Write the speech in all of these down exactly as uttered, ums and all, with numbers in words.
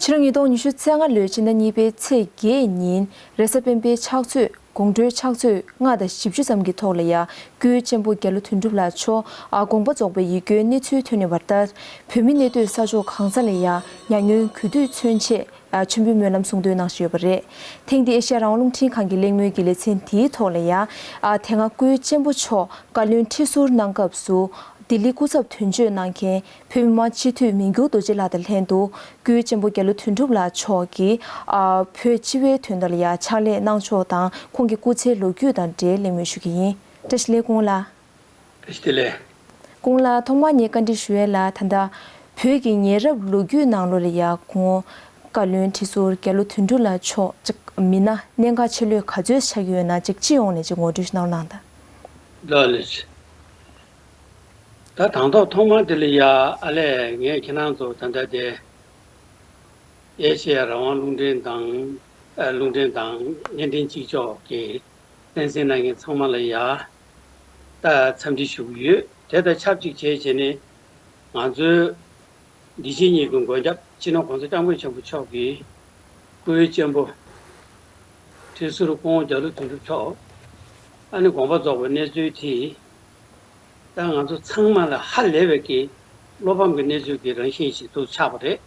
ཕྱི་ལོ་ཉིས་སྟོང་ཉི་ཤུ་རྩ་ལྔ་ལོའི་ཕྱི་ཟླ་གཉིས་པའི་ཚེས་བརྒྱད་ཉིན་རེས་གཟའ་སྤེན་པའི་ཕྱག་ཚོད་དགོང་དྲོའི་ཕྱག་ཚོད་ལྔ་དང་བཞི་བཅུ་ཙམ་གྱི་ཐོག་ལ་ཡ། སྐུའི་གཅེན་པོ་རྒྱ་ལོ་དོན་གྲུབ་ལགས་མཆོག་ཨ་དགོངས་པ་རྫོགས་པའི་ཡིད་སྐྱོའི་གནས་ཚུལ་ཐོན་ཡོད་པར་ལྟར། བོད་མི་གནས་སྡོད་ས་ཕྱོགས་གང་ས་ལ་ཡ་མྱ་ངན་གུས་འདུད་མཚོན་ཆེད་ཨ་མཆོད་འབུལ་སྨོན་ལམ་གསུང་འདོན་གནང་བཞིན་ཡོད་པ་རེད། ཐེངས་འདིའི་ཨེ་ཤེ་ཡ་རང་དབང་རླུང་འཕྲིན་ཁང་གི་གླེང་མོལ་གྱི་ལེ་ཚན་འདིའི་ཐོག་ལ་ཡ། ཨ་དེ་སྔ་སྐུའི་གཅེན་པོ་མཆོག་བཀའ་བློན་ཁྲི་ཟུར་གནང་སྐབས་སུ། ལྡི་ལི་སྐུ་ཚབ་དོན་གཅོད་གནང་མཁན་བོད་མི་མང་སྤྱི་འཐུས་མི་འགྱུར་རྡོ་རྗེ་ལགས་དང་ལྷན་དུ། སྐུའི་གཅེན་པོ་རྒྱ་ལོ་དོན་གྲུབ་ལགས་མཆོག་གིས་ཨ་བོད་སྤྱི་པའི་དོན་དག་ལ་ཡ་ཕྱག་ལས་གནང་ཕྱོགས་དང་ཁོང་གི་སྐུ་ཚེའི་ལོ་རྒྱུས་དང་འབྲེལ་གླེང་མོལ་ཞུ་གི་ཡིན། བཀྲ་ཤིས་བདེ་ལེགས་སྐུ་ངོ་ལགས། བཀྲ་ཤིས་བདེ་ལེགས། སྐུ་ངོ་ལགས་ཐོག་མར་ངས་བཀའ་འདྲི་ཞུ་ཡས་ལ། ད་ལྟ་བོད་ཀྱི་ཉེ་རབས་ལོ་རྒྱུས་ནང་ལོགས་ལ་ཡ་སྐུ་ངོ་བཀའ་བློན་ཁྲི་ཟུར་རྒྱ་ལོ་དོན་གྲུབ་ལགས་མཆོག་ཅིག་མི་སྣ་གནད་འགག་ཆེ་ལོས་ག་ཚོད་ཆགས་ཀྱི་ཡོད་ན་ཅིག་སྤྱི་ཡོངས་ནས་ཅིག་ངོ་སྤྲོད་ཞིག་གནང་རོགས་གནང་དང་། ལགས་ལགས། ད་དང་ཐོག་ཐོག་མ་དེ་ལ་ཡ་ཨ་ལས་ངས་ཁྱེད་རང་ཚོ་ད་ལྟ་དེ་ཨེ་ཤེ་ཡ་རང་དབང་རླུང་འཕྲིན་དང་ཨ་རླུང་འཕྲིན་དང་བརྙན་འཕྲིན་གཅིག་ལྕོགས་ཀྱི་གསན་གཟིགས་གནང་མཁན་ཚང་མ་ལ་ཡ་ད་འཚམས་འདྲི་ཞུ་གི་ཡོད། དེ་དང་ཆབས་ཅིག་བྱས་བྱས་ནས་ང་ཚོའི་འདི་ཕྱི་གཉིས་ཀྱི་མགོན་སྐྱབས་སྤྱི་ནོར་༸གོང་ས་༸སྐྱབས་མགོན་ཆེན་པོ་མཆོག་གི་སྐུའི་གཅེན་པོ་ཁྲི་ཟུར་སྐུ་ངོ་རྒྱ་ལོ་དོན་གྲུབ་མཆོག་ཨ་ནི་དགོངས་པ་རྫོགས་པའི་གནས་ཚུལ་དེ། ད་ང་ཚོ་ཚང་མ་ལ་ཧ་ལས་པའི་གི་བློ་ཕམ་གྱི་གནས་ཚུལ་གྱི་རང་བཞིན་ཞིག་ཏུ་ཆགས་པ་རེད།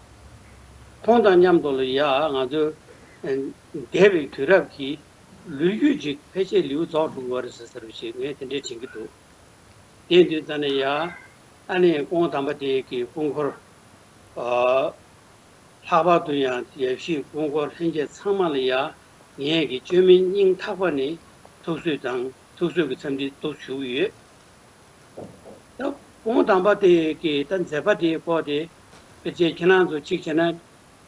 ཁོང་དང་མཉམ་དུ་ལ་ཡ་ང་ཚོ་འདས་པའི་དུས་རབས་ཀྱི་ལོ་རྒྱུས་ཅིག་ཕལ་ཆེར་ལེའུ་རྫོགས་འགྲོ་གི་ཡོད་རེད་ཟེར་ཟེར་བ་ཞིག་ངས་དེ་འདྲས་དྲན་གྱི་འདུག་དེ་དུས་ཙམ་ནས་ཡ། ཨ་ནི་སྐུ་ངོ་དམ་པ་དེ་གི་སྐུ་འཁོར། ཨ། ལྷག་པར་དུ་ཡང་ཡབ་གཞིས་སྐུ་འཁོར་ལྷན་རྒྱས་ཚང་མ་ལ་ཡ། ངས་ཀྱི་བཅོས་མིན་སྙིང་ཐག་པ་ནས་ཐུགས་གསོ་དང་ཐུགས་གསོ་གི་འཚམས་འདྲི་ཏོག་ཞུ་གི་ཡོད། ད་སྐུ་ངོ་དམ་པ་དེ་གི་ད་མཛད་པ་དེའི་སྐོར་དེ་ཕལ་ཆེར་ཁྱེད་རང་ཚོ་གཅིག་བྱས་ན། ཨ།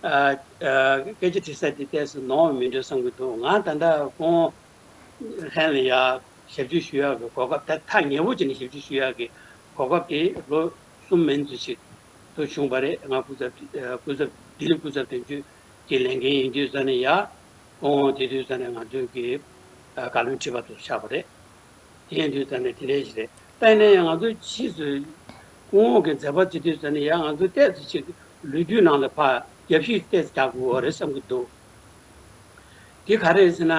ཨ། སྐད་ཆ་དྲི་ས་དེ་ཏོག་ཙམ་ནོར་མི་འགྲོ་བསམ་གྱི་འདུག་ང་ད་ལྟ་སྐུ་ངོ་ལྷན་ལ་ཡ་ཞབས་ཕྱི་ཞུ་ཡག་གི་གོ་སྐབས་ད་ཐག་ཉེ་བོ་ཅིག་ནས་ཞབས་ཕྱི་ཞུ་ཡག་གི་གོ་སྐབས་དེ་ལོ་གསུམ་མན་ཙམ་ཞིག་ཏུ་བྱུང་བ་རེད། ང་སྐུ་ཚབ་ཨ་སྐུ་ཚབ་ལྡི་ལི་སྐུ་ཚབ་དོན་གཅོད་ཀྱི་ལས་འགན་ཡིན་དུས་ཙམ་ནས་ཡ། ཁོང་དེ་དུས་ཙམ་ནས་ང་ཚོའི་གི་ཨ་བཀའ་བློན་ཁྲི་པ་དུ་ཆགས་པ་རེད། དེ་ཡིན་དུས་ཙམ་ནས་དེ་འདྲ་ཞིག་རེད། ད་ཡིན་ན་ཡང་ང་ཚོའི་ཕྱིས་སུ་སྐུ་ངོ་གི་མཛད་པ་བྱེད་དུས་ཙམ་ནས་ཡང་ང་ཚོ་ཏོག་ཙམ་ཅིག་ལོ་རྒྱུས་ནང་ལ་ཕར་རྒྱབ་བཤིག་ཏོག་ཙམ་རྒྱག་དགོས་པ་རེད་བསམ་གྱི་འདུག་དེ་ག་རེ་རེད་ཟེར་ན།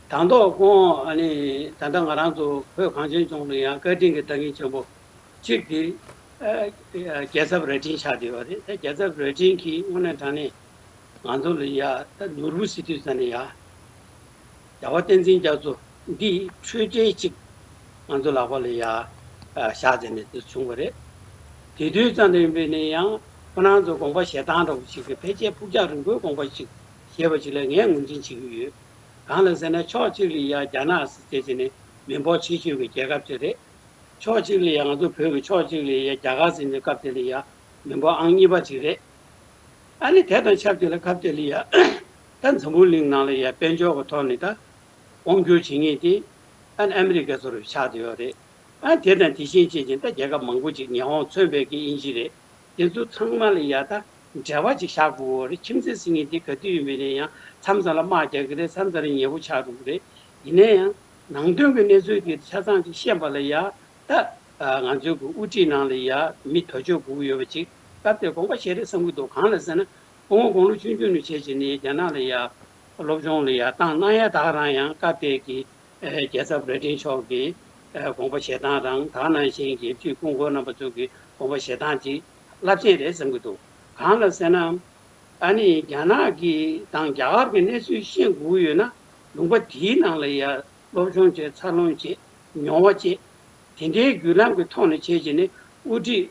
དང་ཐོག་སྐུ་ངོ་ཨ་ནི་ད་ལྟ་ང་རང་ཚོ་བོད་གངས་ཅན་ལྗོངས་ལ་ཡང་བཀའ་དྲིན་གྱི་བདག་ཉིད་ཆེན་པོ་གཅིག་དེ་ཨ་རྒྱལ་ཚབ་རྭ་སྒྲེང་ཆགས་བསྡད་པ་རེད། ད་རྒྱལ་ཚབ་རྭ་སྒྲེང་གིས་དངོས་གནས་དྲང་གནས་ང་ཚོ་ལ་ཡ་ད་ནོར་བུ་ཟེར་དུས་ཙམ་ནས་ཡ། རྒྱལ་བ་བསྟན་འཛིན་རྒྱ་མཚོ་འདི་འཕྲོད་བྲལ་ཅིག་ང་ཚོ་ལག་པ་ལ་ཡ་བཞག་བྱས་ནས་འདི་བྱུང་བ་རེད། དེ་དུས་ཙམ་དུ་ཡིན་པས་ནས་ཡང་ཁོ་རང་ཚོ་དགོངས་པ་བཞེས་སྟངས་འདྲ་བོ་ཞིག་གི་ཕལ་ཆེར་ཕུགས་རྒྱང་རིང་པོའི་དགོངས་པ་ཞིག་བཞེས་པ་ཞིག་ལ་ངས་ངོས་འཛིན་བྱེད་ཀྱི་ཡོད། གང་ལ་ཟེར་ན་ཕྱོགས་གཅིག་ལ་ཡ་རྒྱ་ནག་ཟེར་བྱས་ནས་མི་འབོར་ཆེ་ཤོས་ཀྱི་རྒྱལ་ཁབ་ཅིག་རེད། ཕྱོགས་གཅིག་ལ་ཡང་ང་ཚོ་བོད་ཀྱི་ཕྱོགས་གཅིག་ལ་ཡ་རྒྱ་གར་ཟེར་ནས་སྐབས་དེ་ལ་ཡ་མི་འབོར་ཨང་གཉིས་པ་ཅིག་རེད། ཨ་ནི་དེ་དང་ཆབས་ཅིག་ལ་སྐབས་དེ་ལ་ཡ་ད་འཛམ་བུ་གླིང་ནང་ལ་ཡ་དཔལ་འབྱོར་གྱི་ཐོག་ནས་ད་དབང་སྒྱུར་བྱེད་མཁན་དེ་ཨ་ནི་ཨ་མི་རི་ཀ་ཚོ་རུ་ཆགས་བསྡད་ཡོད་རེད། ཨ་དེ་དང་དེ་བཞིན་བྱེད་ཅིང་ད་རྒྱལ་ཁབ་མང་པོ་ཅིག་ཉི་ཧོང་མཚོན་པའི་གི་དབྱིན་ཇི་རེད། དེ་ཚོ་ཚང་མ་ལ་ཡ་ད་འབྲེལ་བ་ཅིག་བཞག་དགོས་རེད། ཁྱིམ་མཚེས་ཟེར་མཁན་དེ་ག་དུས་ཡིན་པའི་ནས་ཡང་མཚམས་མཚམས་ལ་དམག་རྒྱག་གི་རེད། མཚམས་མཚམས་ལ་ཉེ་པོ་ཆགས་འགྲོ་གི་རེད། ཡིན་ན་ཡང་ནང་དོན་གྱི་གནས་ཚུལ་དེ་ཆ་ཚང་ཅིག་ཤེས་པ་ལ་ཡ་ད་ང་ཚོའི་གི་དབུ་ཁྲིད་ནང་ལ་ཡ་མི་དོ་ཅོག་དགོས་ཀྱི་ཡོད་པ་ཅིག་སྐབས་དེར་དགོངས་པ་བཞེས་རེད་བསམ་གྱི་འདུག་གང་ལ་ཟེར་ན་ཁོང་དགུང་ལོ་ཆུང་ཆུང་ནས་བྱས་བྱས་ནས་རྒྱ་ནག་ལ་ཡ་སློབ་སྦྱོང་ལ་ཡ་བཏང་གནང་ཡ། ད་ག་རང་ཡང་སྐབས་དེ་གི་རྒྱལ་ཚབ་རྭ་སྒྲེང་མཆོག་གི་དགོངས་པ་བཞེས་སྟངས་དང་། ད་ག་ནང་བཞིན་གྱི་ཡབ་གཞིས་སྐུ་འཁོར་རྣམ་པ་ཚོ་གི་དགོངས་པ་བཞེས་སྟངས་ཅིག་རླབས་ཆེན་རེད་བསམ་གྱི་འདུག་གང་ལ་ཟེར་ན། ཨ་ནི་རྒྱ་ནག་གི་དང་རྒྱ་གར་གྱི་གནས་ཚུལ་ཤེས་དགོས་ཡོད་ན་ལུང་པ་དེའི་ནང་ལ་ཡ་སློབ་སྦྱོང་བྱས། འཚར་ལོངས་བྱས། མྱོང་བ་བྱས། དེ་འདྲའི་བརྒྱུད་ལམ་གྱི་ཐོག་ནས་བྱས་བྱས་ནས་དབུ་ཁྲིད་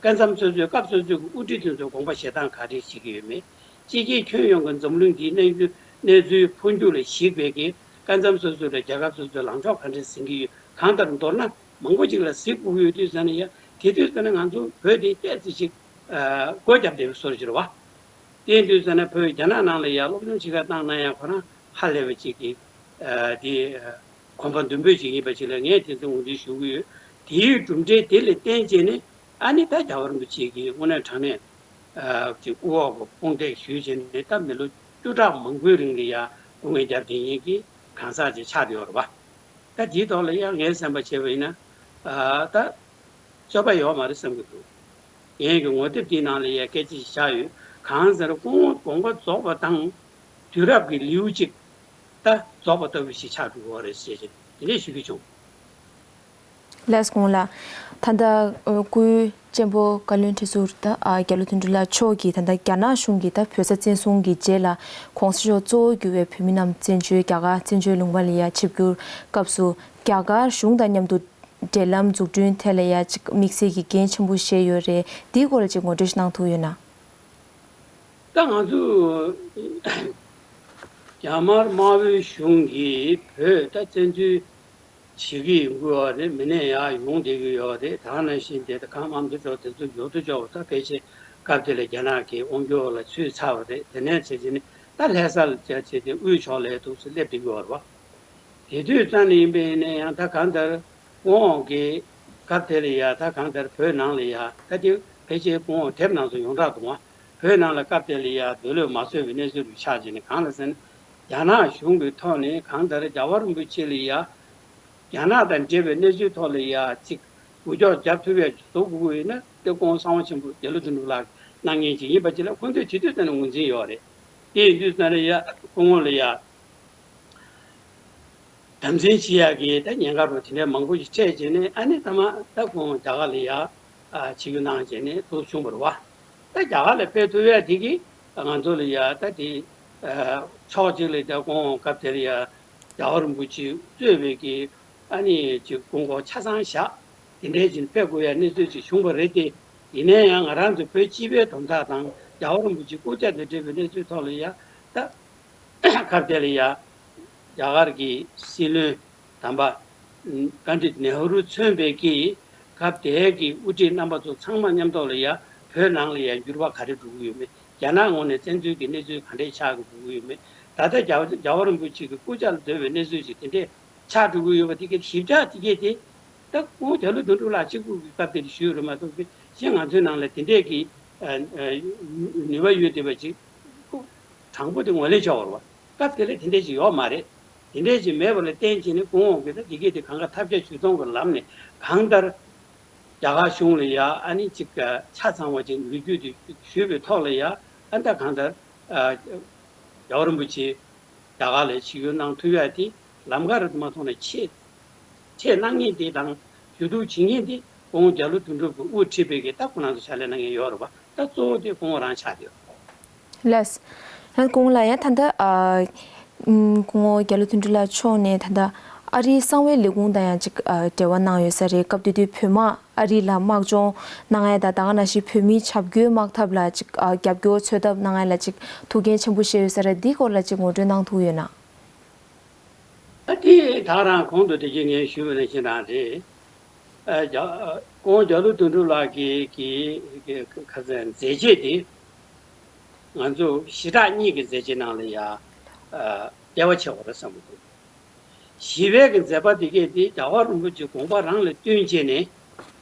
སྐབས་མཚམས་སོ་སོའི་སྐབས་སོ་སོའི་དབུ་ཁྲིད་དེ་ཚོ་དགོངས་པ་བཞེས་སྟངས་ག་རེ་བྱེད་ཀྱི་ཡོད་མེད། སྤྱི་སྒེར་ཁྱོན་ཡོངས་ཀྱི་འཛམ་གླིང་འདིའི་གནས་ཚུལ་གནས་ཚུལ་འཕོ་འགྱུར་ལ་གཞིགས་པའི་གི་སྐབས་མཚམས་སོ་སོ་ལ་རྒྱལ་ཁབ་སོ་སོའི་ལངས་ཕྱོགས་ག་འདྲ་ཟིན་གྱི་ཡོད། གང་ལྟར་མདོར་ན་མང་པོ་ཅིག་ལ་གཟིགས་དགོས་ཀྱི་ཡོད་དུས་ཙམ་ནས་ཡ། དེ་དུས་ཙམ་ནས་ང་ཚོ་བོད་དེ་ཏོག་ཙམ་ཅིག་ཨ་སྒོ་བརྒྱབ་བསྡད་པའི་བཟོ་འདྲ་ཅིག་རེད་བ། དེ་ཡིན་དུས་ཙམ་ན་བོད་རྒྱ་ནག་ནང་ལ་ཡ་སློབ་སྦྱོང་བྱེད་གར་བཏང་ན་ཡང་ཁོ་རང་ཧ་ལས་པ་ཅིག་གི་ཨ་དེ་ཨ་གོམ་པ་མདུན་སྤོས་ཅིག་ཡིན་པ་ཅིག་ལ་ངས་དེ་ཚོ་ངོས་འཛིན་ཞུ་གི་ཡོད། དེའི་གྲུབ་འབྲས་དེ་ལ་བརྟེན་བྱས་ནས་ཨ་ནི་ད་རྒྱལ་བ་རིན་པོ་ཆེ་གིས་དངོས་གནས་དྲང་གནས་ཨ་ཅིག་དབུ་འོག་གི་དཔུང་འདེགས་ཞུས་བྱས་ནས་ད་མི་ལོ་བཅུ་ཕྲག་མང་པོའི་རིང་ལ་ཡ་སྐུ་ངལ་བརྒྱབ་བསྡད་མཁན་གྱི་གང་ཟག་ཅིག་ཆགས་བསྡད་ཡོད་རེད་བ། ད་དེའི་ཐོག་ལ་ཡང་ངས་བསམ་པ་བྱས་པ་ཡིན་ན། ཨ་ད་རྩོད་པ་ཡོད་མ་རེད་བསམ་གྱི་འདུག་ངས་ཀྱི་ངོ་དེབ་དེའི་ནང་ལ་ཡང་སྐད་ཆ་ཞིག་བཞག་ཡོད། གང་ཟེར་སྐུ་ངོ་དགོངས་པ་རྫོགས་པ་དང་དུས་རབས་ཀྱི་ལེའུ་གཅིག་ད་རྫོགས་པ་ལྟ་བུ་ཞིག་ཆགས་འགྲོ་གི་ཡོད་རེད་ཟེར་ཞིང་དེ་འདྲས་ཞུ་རྒྱུ་བྱུང་། ལགས་སོ་སྐུ་ངོ་ལགས། ད་ལྟ་སྐུའི་གཅེན་པོ་བཀའ་བློན་ཁྲི་ཟུར་ད་རྒྱ་ལོ་དོན་གྲུབ་ལགས་མཆོག་གིས་ད་ལྟ་རྒྱ་ནག་གཞུང་གིས་ད་བོད་ས་བཙན་བཟུང་གི་རྗེས་ལ་གོང་ས་མཆོག་གཙོ་བོ་གྱུར་བའི་བོད་མི་རྣམས་བཙན་བྱོལ་རྒྱ་གར་བཙན་བྱོལ་ལུང་པ་ལ་ཡ་ཆིབས་བསྒྱུར་སྐབས་སུ་རྒྱ་གར་གཞུང་དང་མཉམ་དུ་འབྲེལ་ལམ་འཛུགས་སྐྲུན་ཐད་ལ་ཡ་ཅིག་དམིགས་བསལ་གྱི་འགན་ཆེན་པོ་བཞེས་ཡོད་རེད། འདིའི་སྐོར་ལ་ཅིག་ངོ་སྤྲོད་ཞིག་གནང་ཐུབ་ཡོད་ན། ད་ང་ཚོ་རྒྱ་དམར་དམར་པོའི་གཞུང་གིས་བོད་ད་བཙན་འཛུལ་བྱེད་ཀྱི་ཡོང་གི་ཡོད་རེད། མི་སྣ་ཡར་ཡོང་བསྡད་ཀྱི་ཡོད་རེད། ད་ག་ནང་བཞིན་དེ་ད་གངས་དམར་མདོ་ཕྱོགས་དེ་ཚོ་ཡོད་དོ་ཅོག་ད་ཕལ་ཆེར་སྐབས་དེ་ལ་རྒྱ་ནག་གི་དབང་སྒྱུར་ལ་ཚུད་ཚར་བ་རེད། དེ་ནས་བྱས་བྱས་ནས་ད་ལྷ་ས་ལ་བྱས་བྱས་ཏེ་དབུས་ཕྱོགས་ལ་འདུག་སེ་སླེབས་བསྡད་ཀྱི་ཡོད་རེད་བ། དེ་དུས་ཙམ་ནས་ཡིན་པ་ཡིན་ན་ཡང་ད་གང་ལྟར་སྐུ་ངོ་གི་སྐབས་དེ་ལ་ཡ་ད་གང་ལྟར་བོད་ནང་ལ་ཡ་ད་དེ་ཕལ་ཆེར་སྐུ་ངོ་དེབ་ནང་དུ་ཡོངས་གྲགས་འདུག་བ། བོད་ནང་ལ་སྐབས་དེ་ལ་ཡ་འདོད་བློས་མ་བཟོད་པའི་གནས་ཚུལ་རུ་ཆགས་བྱས་ནས་གང་ལ་ཟེར་ན། རྒྱ་ནག་གཞུང་གི་ཐོག་ནས་གང་ལྟར་རྒྱལ་བ་རིན་པོ་ཆེ་ལ་ཡ་རྒྱ་ནག་དང་འབྲེལ་བའི་གནས་ཚུལ་ཐོག་ལ་ཡ་ཅིག་འགུལ་སྐྱོད་རྒྱག་ཐུབ་ཡ་བཟོ་དགོས་ཀྱི་ཡོད་ན་དེ་སྐུ་ངོ་གསང་བ་ཆེན་པོ་རྒྱ་ལོ་དོན་གྲུབ་ལགས་གནང་མཁན་ཅིག་ཡིན་པ་ཅིག་ལ་ཁོང་ཚོས་ཇི་ལྟར་བྱས་ན་ངོས་འཛིན་ཡོད་རེད། དེ་ཡིན་དུས་ཙམ་ལ་ཡ་སྐུ་ངོ་ལ་ཡ། དམ་འཛིན་བྱེད་ཡག་གི་ད་ཉེན་ཁ་རུ་དེ་འདྲའི་མང་པོ་ཞིག་འཕྲད་བྱས་ནས་ཨ་ནི་ཐ་མ་ད་ཁོང་རྒྱ་གར་ལ་ཡ་ཨ་ཆིབས་བསྒྱུར་གནང་བྱས་ནས་འདུག་བྱུང་བ་རེད་བ། ད་རྒྱ་གར་ལ་ཕེབས་ཐུབ་ཡ་དེ་གིས་ང་ཚོ་ལ་ཡ་ད་དེ་ཨ་ཕྱོགས་གཅིག་ལ་ད་ཁོང་སྐབས་དེར་ཡ་རྒྱལ་བ་རིན་པོ་ཆེ་གཙོས་པའི་གི་ཨ་ནི་ཅིག་དགོངས་སྐོར་ཆ་ཚང་བཞག་དེ་འདྲའི་ཅིག་ཕེབས་དགོས་ཡ་གནས་ཚུལ་ཅིག་བྱུང་བ་རེད་དེ། ཡིན་ན་ཡང་ང་རང་ཚོ་བོད་སྤྱི་པའི་དོན་དག་དང་རྒྱལ་བ་རིན་པོ་ཆེ་སྐུ་ཕྱྭ་དང་འབྲེལ་བའི་གནས་ཚུལ་ཐོག་ལ་ཡ་ད། སྐབས་དེ་ལ་ཡ། རྒྱ་གར་གྱི་སྲིད་བློན་དམ་པ། ཨ། པཎྜི་ཏ་ནེ་ཧུ་རུ་མཚོན་པའི་གི། སྐབས་དེའི་གི་དབུ་ཁྲིད་རྣམ་པ་ཚོ་ཚང་མ་མཉམ་ཐོག་ལ་ཡ། བོད་ནང་ལ་ཡ་འགྱུར་བ་ག་རེ་འགྲོ་གི་ཡོད་མེད། རྒྱ་ནག་ངོས་ནས་བཙན་འཛུལ་གྱི་གནས་ཚུལ་ག་འདྲས་ཆགས་ཀྱི་འགྲོ་གི་ཡོད་མེད། ད་ལྟ་རྒྱལ་བ་རྒྱལ་བ་རིན་པོ་ཆེ་གི་སྐུ་ཕྱྭ་ལ་སྡོད་པའི་གནས་ཚུལ་ཞིག་དེ་འདྲས། ཆགས་འགྲོ་གི་ཡོད་པ་དེ་གའི་ཞིབ་ཕྲ་དེ་གའི་དེ། ད་ཁོང་རྒྱ་ལོ་དོན་གྲུབ་ལགས་གཅིག་པུ་གི་སྐབས་དེར་ཞུས་རེད་མ་གཏོགས་གཞན་ང་ཚོའི་ནང་ལ་དེ་འདྲས་ཀྱི་ནུས་པ་ཡོད་བསྡད་པ་ཅིག་དྲང་པོ་དེ་ངོས་ལེན་བྱ་བར་བ། སྐབས་དེ་ལ་དེ་འདྲས་ཅིག་ཡོད་མ་རེད། དེ་འདྲས་ཅིག་མེད་པ་ལ་བརྟེན་བྱས་ནས་ཁོང་གིས་ད་དེ་གའི་དེ་གང་ག་ཐབས་བརྒྱ་ཇུས་སྟོང་གི་ལམ་ནས་གང་ལྟར་རྒྱ་གར་གཞུང་ལ་ཡ་ཨ་ནི་ཅིག་ཆ་ཚང་བ་ཅིག་ལོ་རྒྱུས་དེ་ཞུས་པའི་ཐོག་ལ་ཡ་ཨ་ད་གང་ལྟར་རྒྱལ་བ་རིན་པོ་ཆེ། རྒྱ་གར་ལ་ཆིབས་བསྒྱུར་གནང་ཐུབ་ཡ་དེ་ལམ་ཁ་རེད་མ་མཐོང་ན་ཆེད་ཆེད་གནང་མཁན་དེ་དང་ཞུ་གཏུག་བྱེད་མཁན་དེ་ཁོང་རྒྱ་ལོ་དོན་གྲུབ་ཀྱི་དབུ་ཁྲིད་པའི་གི་ད་ཁོང་རང་ཚོ་ཕྱག་ལས་གནང་མཁན་ཡོད་རེད་པ། ད་གཙོ་བོ་དེ་ཁོང་རང་ཆགས་བསྡད་ཡོད། ལགས། ཡང་ཁོང་ལ་ཡང་ད་ལྟ་ཨ་ཁོང་རྒྱ་ལོ་དོན་གྲུབ་ལགས་མཆོག་ནས་ད་ལྟ་ཨ་རིའི་གསང་བའི་ལས་ཁུངས་དང་ཡང་ཅིག་ཨ་འབྲེལ་བ་གནང་ཡོད་ས་རེད། སྐབས་དེ་དུས་བོད་དམག་ཨ་རི་ལ་དམག་སྦྱོང་གནང་ཡ་དང་ད་ག་ནང་བཞིན་བོད་མིའི་བྱ་སྒྱུར་དམག་འཐབ་ལ་ཅིག་ཨ་རྒྱབ་སྐྱོར་འཚོལ་ཐབས་གནང་ཡ་ལ་ཅིག་ཐུགས་འགན་ཆེན་པོ་བཞེས་ཡོད་ས་རེད། འདིའི་སྐོར་ལ་ཅིག་ངོ་སྤྲོད་གནང་ཐུབ་ཡོད་ན། ཨ་དེ་ད་རང་གོང་དུ་དེ་གྱིས་ངས་ཞུས་པ་ནང་བཞིན་རང་རེད། ཨ་རྒྱ་ཁོང་རྒྱ་ལོ་དོན་གྲུབ་ལགས་ཀྱི་གི་གི་ཁ་སང་མཛད་རྗེས་དེ་ང་ཚོ་ཞི་དྲག་གཉིས་ཀྱི་མཛད་རྗེས་ནང་ལ་ཡ་ཨ་དཔེ་བ་ཆེ་བ་རེད་བསམ་གྱི་འདུག་ཞི་བའི་གི་མཛད་པ་དེ་གས་དེ་རྒྱལ་བ་རིན་པོ་ཆེ་དགོངས་པ་རང་ལ་བསྟུན་བྱས་ནས་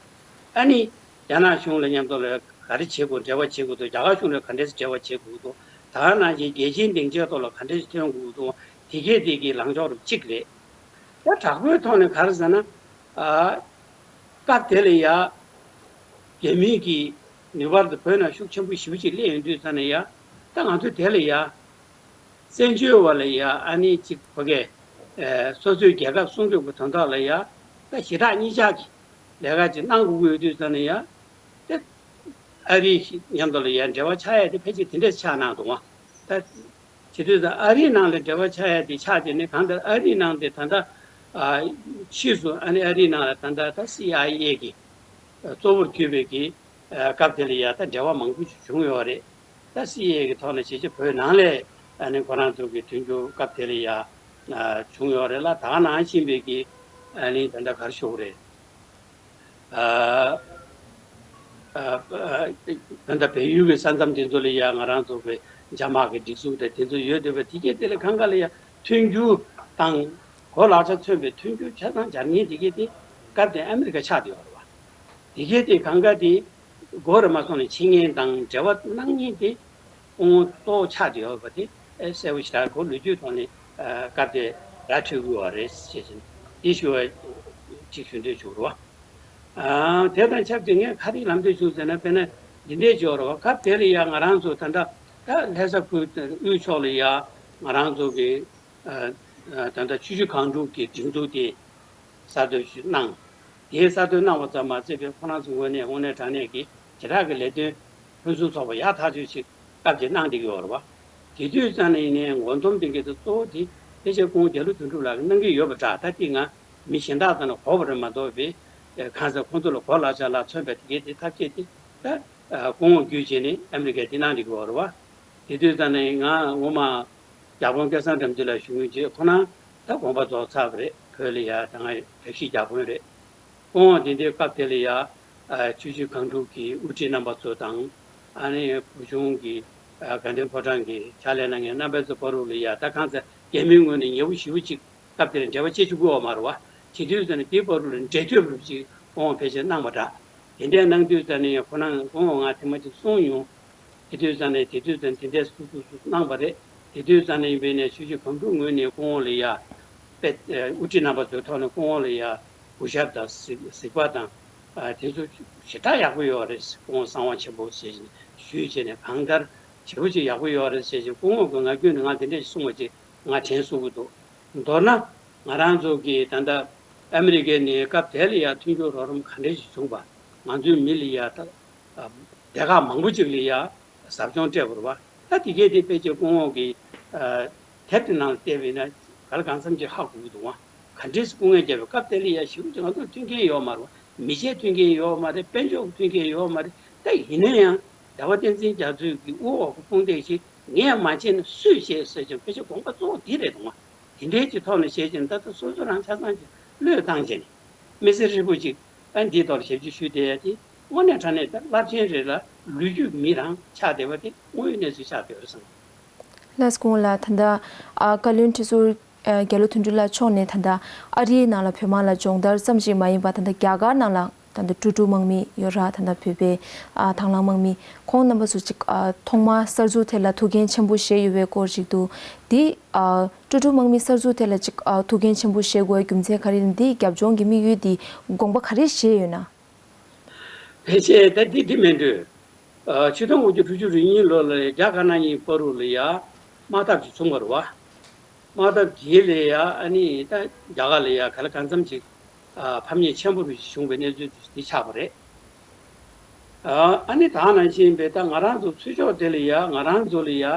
ཨ་ནི་རྒྱ་ནག་གཞུང་ལ་མཉམ་དུ་ལ་ག་རེ་བྱེད་དགོས་འབྲེལ་བ་བྱེད་དགོས་འདུག་རྒྱ་གར་གཞུང་ལ་ག་འདྲས་སེ་འབྲེལ་བ་བྱེད་དགོས་འདུག་ད་ག་ནང་བཞིན་རྒྱལ་སྤྱིའི་སྡིངས་ཆའི་ཐོག་ལ་ག་འདྲས་སེ་ཐོན་དགོས་འདུག་དེ་གས་དེ་གི་ལངས་ཕྱོགས་རུ་གཅིག་རེད། ད་དྲག་པོའི་ཐོག་ནས་ག་རེ་ཟེར་ན། ཨ་སྐབས་དེ་ལ་ཡ། རྒྱ་མིའི་གི་ནུས་པར་དུ་བོད་ནང་ཤུགས་ཆེན་པོ་ཞེ་པོ་ཅིག་སླེབས་ཡོང་དུས་ཙ་ན་ཡ། ད་ང་ཚོ་དེ་ལ་ཡ། བཙན་བྱོལ་བ་ལ་ཡ་ཨ་ནི་ཅིག་ཕ་གས། ཨེ་སོ་སོའི་རྒྱལ་ཁབ་སྲུང་སྐྱོབ་ཀྱི་དོན་དག་ལ་ཡ། ད་ཞི་དྲག་གཉིས་ཆར་གྱི་ལས་ཀ་ཅིག་གནང་དགོས་ཀྱི་ཡོད་དུས་ཙ་ན་ཡ། ད་ཨ་རི་མཉམ་དུ་ལ་ཡ་འབྲེལ་བ་ཆགས་ཡ་དེ་ཕལ་ཆེར་དེ་འདྲས་ཆགས་གནང་འདུག་བ། ད། བྱེད་དུས་ད་ཨ་རིའི་ནང་ལ་འབྲེལ་བ་ཆགས་ཡ་དེ་ཆགས་དེ་ནི་གང་ལྟར་ཨ་རིའི་ནང་དེ་ད་ལྟ་ཨ་ཕྱིས་སུ་ཨ་ནི་ཨ་རིའི་ནང་ལ་ད་ལྟ་ད་སི་ཨའི་ཨེ་གི་གཙོ་བོར་གྱུར་པའི་གི་ཨ་སྐབས་དེ་ལ་ཡ་ད་འབྲེལ་བ་མང་པོ་ཞིག་བྱུང་ཡོད་རེད། ད་སི་ཨའི་ཨེ་གི་ཐོག་ནས་བྱེད་ཆེད་བོད་ནང་ལ་ཨ་ནི་ཁོ་རང་ཚོ་གི་མཐུན་འགྱུར་སྐབས་དེ་ལ་ཡ་ཨ་བྱུང་ཡོད་རེད་ལ། ད་ག་ནང་བཞིན་པའི་གི་ཨ་ནི་ད་ལྟ་ག་རེ་ཞུ་དགོས་རེད། ཨ་ཨ་ཨ་ད་ལྟ་བལ་ཡུལ་གྱི་ས་མཚམས་དེ་ཚོ་ལ་ཡ་ང་རང་ཚོ་གི་རྒྱ་དམག་གི་སྒྲིག་འཛུགས་དང་དེ་ཚོ་ཡོད་བསྡད་པ་དེ་གས་དེ་ལ་གང་ག་ལ་ཡ་མཐུན་འགྱུར་དང་གོ་ལག་ཆ་མཚོན་པའི་མཐུན་འགྱུར་ཆ་ཚང་སྦྱར་མཁན་དེ་གས་དེ་སྐབས་དེ་ཨ་མི་རི་ཀ་ཆགས་བསྡད་ཡོད་རེད་བ། དེ་གས་དེ་གང་ག་དེ་མགོ་རུ་མ་སོང་ནས་ཕྱིན་མཁན་དང་འབྲེལ་བ་གནང་མཁན་དེ་ཁོང་གཙོ་བོ་ཆགས་བསྡད་ཡོད་པ་དེ་ཨེ་གསལ་པོ་ཞེ་དྲག་གོ་ལོ་རྒྱུས་ཐོག་ནས་ཨ་སྐབས་དེ་ར་འཕྲོད་དགོས་པ་རེད་ཅེས་བྱས་ནས་དེ་ཞུ་བ་ཅིག་ཞུ་འདོད་བྱུང་རེད་བ། ཨ་དེ་དང་ཆབས་ཅིག་ངས་ག་རེ་ལབ་འདོད་བྱུང་ཟེར་ན། དཔེར་ན་ དེ་འདྲས་ཅིག་ཡོད་རེད་བ། སྐབས་དེ་ལ་ཡ་ང་རང་ཚོ་ད་ལྟ་ད་ལྷ་ས་ཁུལ་དབུས་ཕྱོགས་ལ་ཡ་ང་རང་ཚོ་གི་ཨ་ཨ་ད་ལྟ་ཆུ་བཞི་སྒང་དྲུག་གི་སྒྲིག་འཛུགས་དེ་གསར་གཏོད་ཞིག་གནང་། དེའི་གསར་གཏོད་གནང་བ་ཙམ་མ་ཟད་པའི་ཁོ་རང་ཚོ་ངོས་ནས་དངོས་གནས་དྲང་གནས་ཀྱི་བྱེ་བྲག་གི་ལས་དོན་ཕུན་སུམ་ཚོགས་པ་ཡག་ཐག་ཆོད་ཅིག་སྐབས་དེ་གནང་བསྡད་ཀྱི་ཡོད་རེད་བ། དེ་དུས་ཙམ་ནས་ཡིན་ནའི་མགོ་འདོམས་དེ་གའི་དེ་གཙོ་བོ་དེ་ཕལ་ཆེར་སྐུ་ངོ་རྒྱ་ལོ་དོན་གྲུབ་ལགས་ཀྱིས་གནང་གི་ཡོད་པ་འདྲ། ད་དེ་ང་མི་གཞན་དག་ཚོ་ནས་གོ་བ་རེད་མ་གཏོགས་པའི་གང་ཟག་ཁོང་ཚོ་ལ་གོ་ལག་ཆ་ལག་མཚོན་པ་དེ་གའི་དེ་ཐབས་ཤེས་དེ་ད་སྐུ་ངོ་བརྒྱུད་བྱས་ནས་ཨ་མི་རི་ཀའི་དེ་གནང་བསྡད་ཀྱི་ཡོད་རེད་བ། དེ་དུས་ཙམ་ནས་ང་ངོ་མ་རྒྱ་དཔོན་སྐལ་བཟང་དགྲ་འདུལ་ལགས་བཞུགས་ཡུན་རྗེས་ཁོ་རང་ད་དགོངས་པ་རྫོགས་ཚར་བ་རེད། བོད་ལ་ཡ་ད་ང་དགའ་ཤོས་རྒྱ་དཔོན་རེད། སྐུ་ངོ་དེ་འདྲའི་སྐབས་དེ་ལ་ཡ་ཨ་ཆུ་བཞི་སྒང་དྲུག་གི་དབུ་ཁྲིད་རྣམ་པ་ཚོ་དང་། ཨ་ནི་བོད་གཞུང་གི་ཨ་དགའ་ལྡན་ཕོ་བྲང་གི་ཕྱག་ལས་གནང་མཁན་རྣམ་པ་ཚོ་བར་དུ་ལ་ཡ་ད་གང་ཚེ་རྒྱ་མིའི་ངོས་ནས་ཉེ་བོ་ཞེ་པོ་ཅིག་སྐབས་དེར་འབྲེལ་བ་བྱེད་བཅུག་གི་ཡོད་མ་རེད་བ། བྱེད་དུས་ཙམ་ནས་དེའི་བར་དུ་ལ་འབྲེལ་མཐུད་རུ་ཅིག་སྐུ་ངོ་ཕལ་ཆེར་གནང་བ་འདྲ། དེ་འདྲའི་གནང་དུས་ཙམ་ནས་ཁོ་རང་སྐུ་ངོ་ང་ཐེངས་མ་གཅིག་གསུངས་མྱོང་། དེ་དུས་ཙམ་ནས་དེ་དུས་ཙམ་དེ་འདྲའི་སུ་སུ་སུ་གནང་བ་རེད། དེ་དུས་ཙམ་ནས་ཡིན་པས་ནས་ཆུ་བཞི་སྒང་དྲུག་ངོས་ནས་སྐུ་ངོ་ལ་ཡ་དཔེ་དབུ་ཁྲིད་རྣམ་པ་ཚོའི་ཐོག་ནས་སྐུ་ངོ་ལ་ཡ་གུས་ཞབས་དང་གཟིགས་པ་དང་དེ་ཚོ་ཞེ་དྲག་ཡག་པོ་ཡོད་རེད། སྐུ་ངོ་གསང་བ་ཆེན་པོ་ཞེས་ཞུས་བྱས་ནས་གང་ལྟར་བྱེད་པོ་ཅིག་ཡག་པོ་ཡོད་རེད་ཟེར་བྱས་སྐུ་ངོ་གིས་ང་བརྒྱུད་ནས་ང་དེ་འདྲས་གསུངས་པ་ཅིག་ང་དྲན་གསོ་གི་འདུག་མདོར་ན་ང་རང་ཚོ་གིས་ད་ལྟ་ཨ་མི་རི་ཀའི་ནས་སྐབས་དེ་ལ་ཡ་མཐུན་འགྱུར་རོགས་རམ་ག་འདྲས་ཞིག་བྱུང་བ། ང་ཚོའི་མི་ལ་ཡ་ད་སྡེ་ཁག་མང་པོ་ཅིག་ལ་ཡ་ཟབ་སྦྱོང་སྤྲད་པ་རེད་བ། ད་དེ་གས་དེ་ཕལ་ཆེར་སྐུ་ངོ་གིས་དེབ་དེ་ནང་བལྟས་པས་ན་ག་ལ་གང་འཚམ་ཅིག་ཧ་གོ་གི་འདུག་བ། ག་འདྲས་སྐུ་ངལ་བརྒྱབ་པའི་སྐབས་དེ་ལ་ཡ་ཞེ་པོ་ཅིག་ང་ཚོར་མཐུན་རྐྱེན་ཡོད་མ་རེད་བ། མི་ཆེ་མཐུན་རྐྱེན་ཡོད་མ་རེད། དཔལ་འབྱོར་མཐུན་རྐྱེན་ཡོད་མ་རེད། ད་ཡིན་ན་ཡང་རྒྱལ་བ་བསྟན་འཛིན་རྒྱ་མཚོས་ཀྱི་དབུ་འོག་གི་དཔུང་འདེགས་ཤིག་ངས་མ་བྱས་ན་སུས་བྱེད་ཟེར་ཀྱང་ཕལ་ཆེར་དགོངས་པ་གཙོ་བོ་འདི་རེད་འདུག་མ། དེ་འདྲའི་གྱི་ཐོག་ནས་བཤད་ཀྱང་ད་ལྟ་སོ་སོ་རང་ཆ་ཚང་གི་བློས་བཏང་བྱས་ནས་མི་སེར་ཧྲིལ་པོ་ཅིག་ཨ་འདིའི་ཐོག་ལ་ཞབས་ཕྱི་ཞུས་བསྡད་ཡ་དེ་དངོས་གནས་དྲང་གནས་ད་རླབས་ཆེན་རེད་ལ་ལོ་རྒྱུས་མི་རང་ཆགས་བསྡད་པ་དེ་དངོས་ཡོད་གནས་ཚུལ་ཆགས་བསྡད་ཡོད་རེད་བསམ། ལགས་སོ་སྐུ་ངོ་ལགས། ད་ལྟ་ཨ་བཀའ་བློན་ཁྲི་ཟུར་ཨ་རྒྱ་ལོ་དོན་གྲུབ་ལགས་མཆོག་ནས་ད་ལྟ་ཨ་རིའི་ནང་ལ་བོད་དམག་ལ་སྦྱོང་བརྡར་ཙམ་ཞིག་མ་ཡིན་པར་ད་ལྟ་རྒྱ་གར་ནང་ལ་ད་ལྟ་ཀྲུ་ཀྲུ་དམག་མི་ཡོད་ར། ད་ལྟ་བོད་པའི་ཨ་དང་བླངས་དམག་མི་ཁོང་རྣམ་པ་ཚོ་ཅིག་ཨ་ཐོག་མར་གསར་འཛུགས་དེ་ལ་ཐུགས་འགན་ཆེན་པོ་བཞེས་ཡོད་པའི་སྐོར་ཞིག་འདུག་འདི་ཨ་ཀྲུ་ཀྲུ་དམག་མི་གསར་འཛུགས་དེ་ལ་ཅིག་ཨ་ཐུགས་འགན་ཆེན་པོ་བཞེས་དགོས་རྒྱུ་མཚན་ག་རེ་ཡིན། འདིའི་རྒྱབ་ལྗོངས་ཀྱི་དམིགས་ཡུལ་འདི་དགོངས་པ་ག་རེ་བཞེས་ཡོད་ན། ཕལ་ཆེར་ད་འདི་འདི་མིན་འགྲོ། ཨ་ཆིག་སྟོང་དགུ་བརྒྱ་དྲུག་ཅུ་རེ་གཉིས་ལོ་ལ་རྒྱ་དཀར་ནག་གཉིས་བར་དུ་ལ་ཡ་དམག་འཐབ་ཅིག་བྱུང་བ་རེད་བ། དམག་འཐབ་དེ་ལ་ཡ་ཨ་ནི་ད་རྒྱ་གར་ལ་ཡ་ག་ལ་གང་འཚམ་ཅིག་ཨ་ཕམ་ཉེས་ཆེན་པོ་རུ་ཞིག་བྱུང་བའི་གནས་ཚུལ་དེ་ཆགས་པ་རེད། ཨ་ཨ་ནི་ད་ནང་བཞིན་པའི་ད་ང་རང་ཚོ་ཚུར་ཕྱོགས་དེ་ལ་ཡ་ང་རང་ཚོ་ལ་ཡ་ཨ་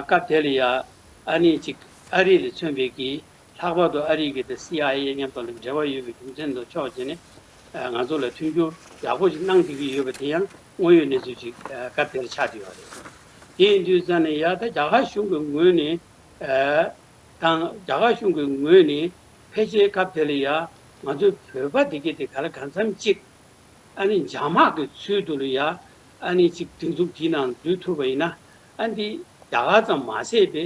སྐབས་དེ་ལ་ཡ་ཨ་ནི་ཅིག་ཨ་རི་ལ་མཚོན་པའི་གི་ལྷག་པར་དུ་ཨ་རི་གི་དེ་སི་ཨའི་ཨེ་མཉམ་དུ་ལ་འབྲེལ་བ་ཡོད་པའི་རྒྱུ་མཚན་དུ་ཕྱོགས་བྱས་ནས་ང་ཚོ་ལ་མཐུན་འགྱུར་ཡག་པོ་ཞིག་གནང་བསྡད་ཀྱི་ཡོད་པ་དེ་ཡང་དངོས་ཡོད་གནས་ཚུལ་ཞིག་སྐབས་དེར་ཆགས་བསྡད་ཡོད་རེད། དེ་ཡིན་དུས་ཙང་ནས་ཡ་ད་རྒྱ་གར་གཞུང་གི་ངོས་ནས་དང་རྒྱ་གར་གཞུང་གི་ངོས་ནས་ཕལ་ཆེར་སྐབས་དེ་ལ་ཡ་ང་ཚོ་བོད་པ་འདི་གས་དེ་ག་ལ་གང་འཚམ་ཅིག་ཨ་ནི་འཇབ་དམག་གི་ཚུལ་དུ་ལ་ཡ་ཨ་ནི་ཅིག་སྒྲིག་འཛུགས་དེའི་ནང་འཛུལ་ཐུབ་པ་ཡིན་ན་ཨ་འདི་རྒྱ་གར་ཙམ་མ་ཟད་པའི་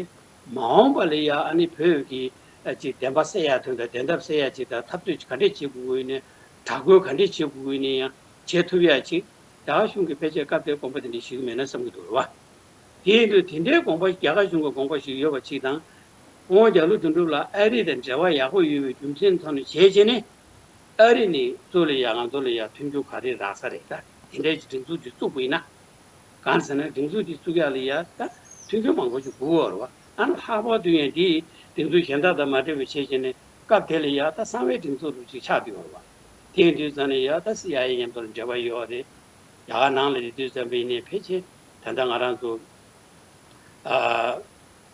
མ་འོངས་པ་ལ་ཡ་ཨ་ནི་བོད་ཀྱི་ཨ་ཅིག་བདེན་པ་གསལ་ཡ་དོན་དང་བདེན་ཐབས་གསལ་ཡ་ཅིག་དང་འཐབ་རྩོད་ག་འདྲས་བྱེད་དགོས་ཀྱི་ཡོད་ནའི་དྲག་རྒོལ་ག་འདྲས་བྱེད་དགོས་ཀྱི་ཡོད་ནའི་ཡང་བྱེད་ཐུབ་ཡ་ཅིག་རྒྱ་གར་གཞུང་གིས་ཕལ་ཆེར་སྐབས་དེར་དགོངས་པ་དེ་འདྲ་ཞིག་མེད་ན་བསམ་གྱི་འདུག་རེད་བ། དེ་ཡིན་དུས་དེ་འདྲའི་དགོངས་པ་རྒྱ་གར་གཞུང་གི་དགོངས་པ་ཞིག་ཡོད་པ་ཅིག་དང་། སྐུ་ངོ་རྒྱ་ལོ་དོན་གྲུབ་ལགས་ཨ་རི་དང་འབྲེལ་བ་ཡག་པོ་ཡོད་པའི་རྒྱུ་མཚན་ཐོག་ནས་བྱས་བྱས་ནས་ཨ་རི་ནས་གཙོ་ལ་ཡ་ང་ཚོ་ལ་ཡ་མཐུན་འགྱུར་ག་རེ་རག་ས་རེད། ད་དེ་འདྲའི་སྒྲིག་འཛུགས་ཅིག་བཙུགས་པ་ཡིན་ན། གང་ཟེར་ན་སྒྲིག་འཛུགས་དེ་བཙུགས་ཡག་ལ་ཡ་ད་མཐུན་འགྱུར་མང་པོ་ཞིག་དགོས་པ་རེད་བ། ཨ་ནི་ལྷག་པར་དུ་ཡང་དེ་སྒྲིག་འཛུགས་གཞན་དག་དང་མ་འདྲ་བའི་བྱས་བྱས་ནས་སྐབས་དེ་ལ་ཡ་ད་གསང་བའི་སྒྲིག་འཛུགས་རུ་ཅིག་ཆགས་བསྡད་ཡོད་རེད་བ། དེ་ཡིན་དུས་ཙང་ནས་ཡ་ད་སི་ཨའི་ཨེ་མཉམ་དུ་ལ་འབྲེལ་བ་ཡོད་རེད། རྒྱ་གར་ནང་ལ་ཡོད་དུས་ཙམ་པ་ཡིན་ནའི་ཕལ་ཆེར་ད་ལྟ་ང་རང་ཚོ་ཨ་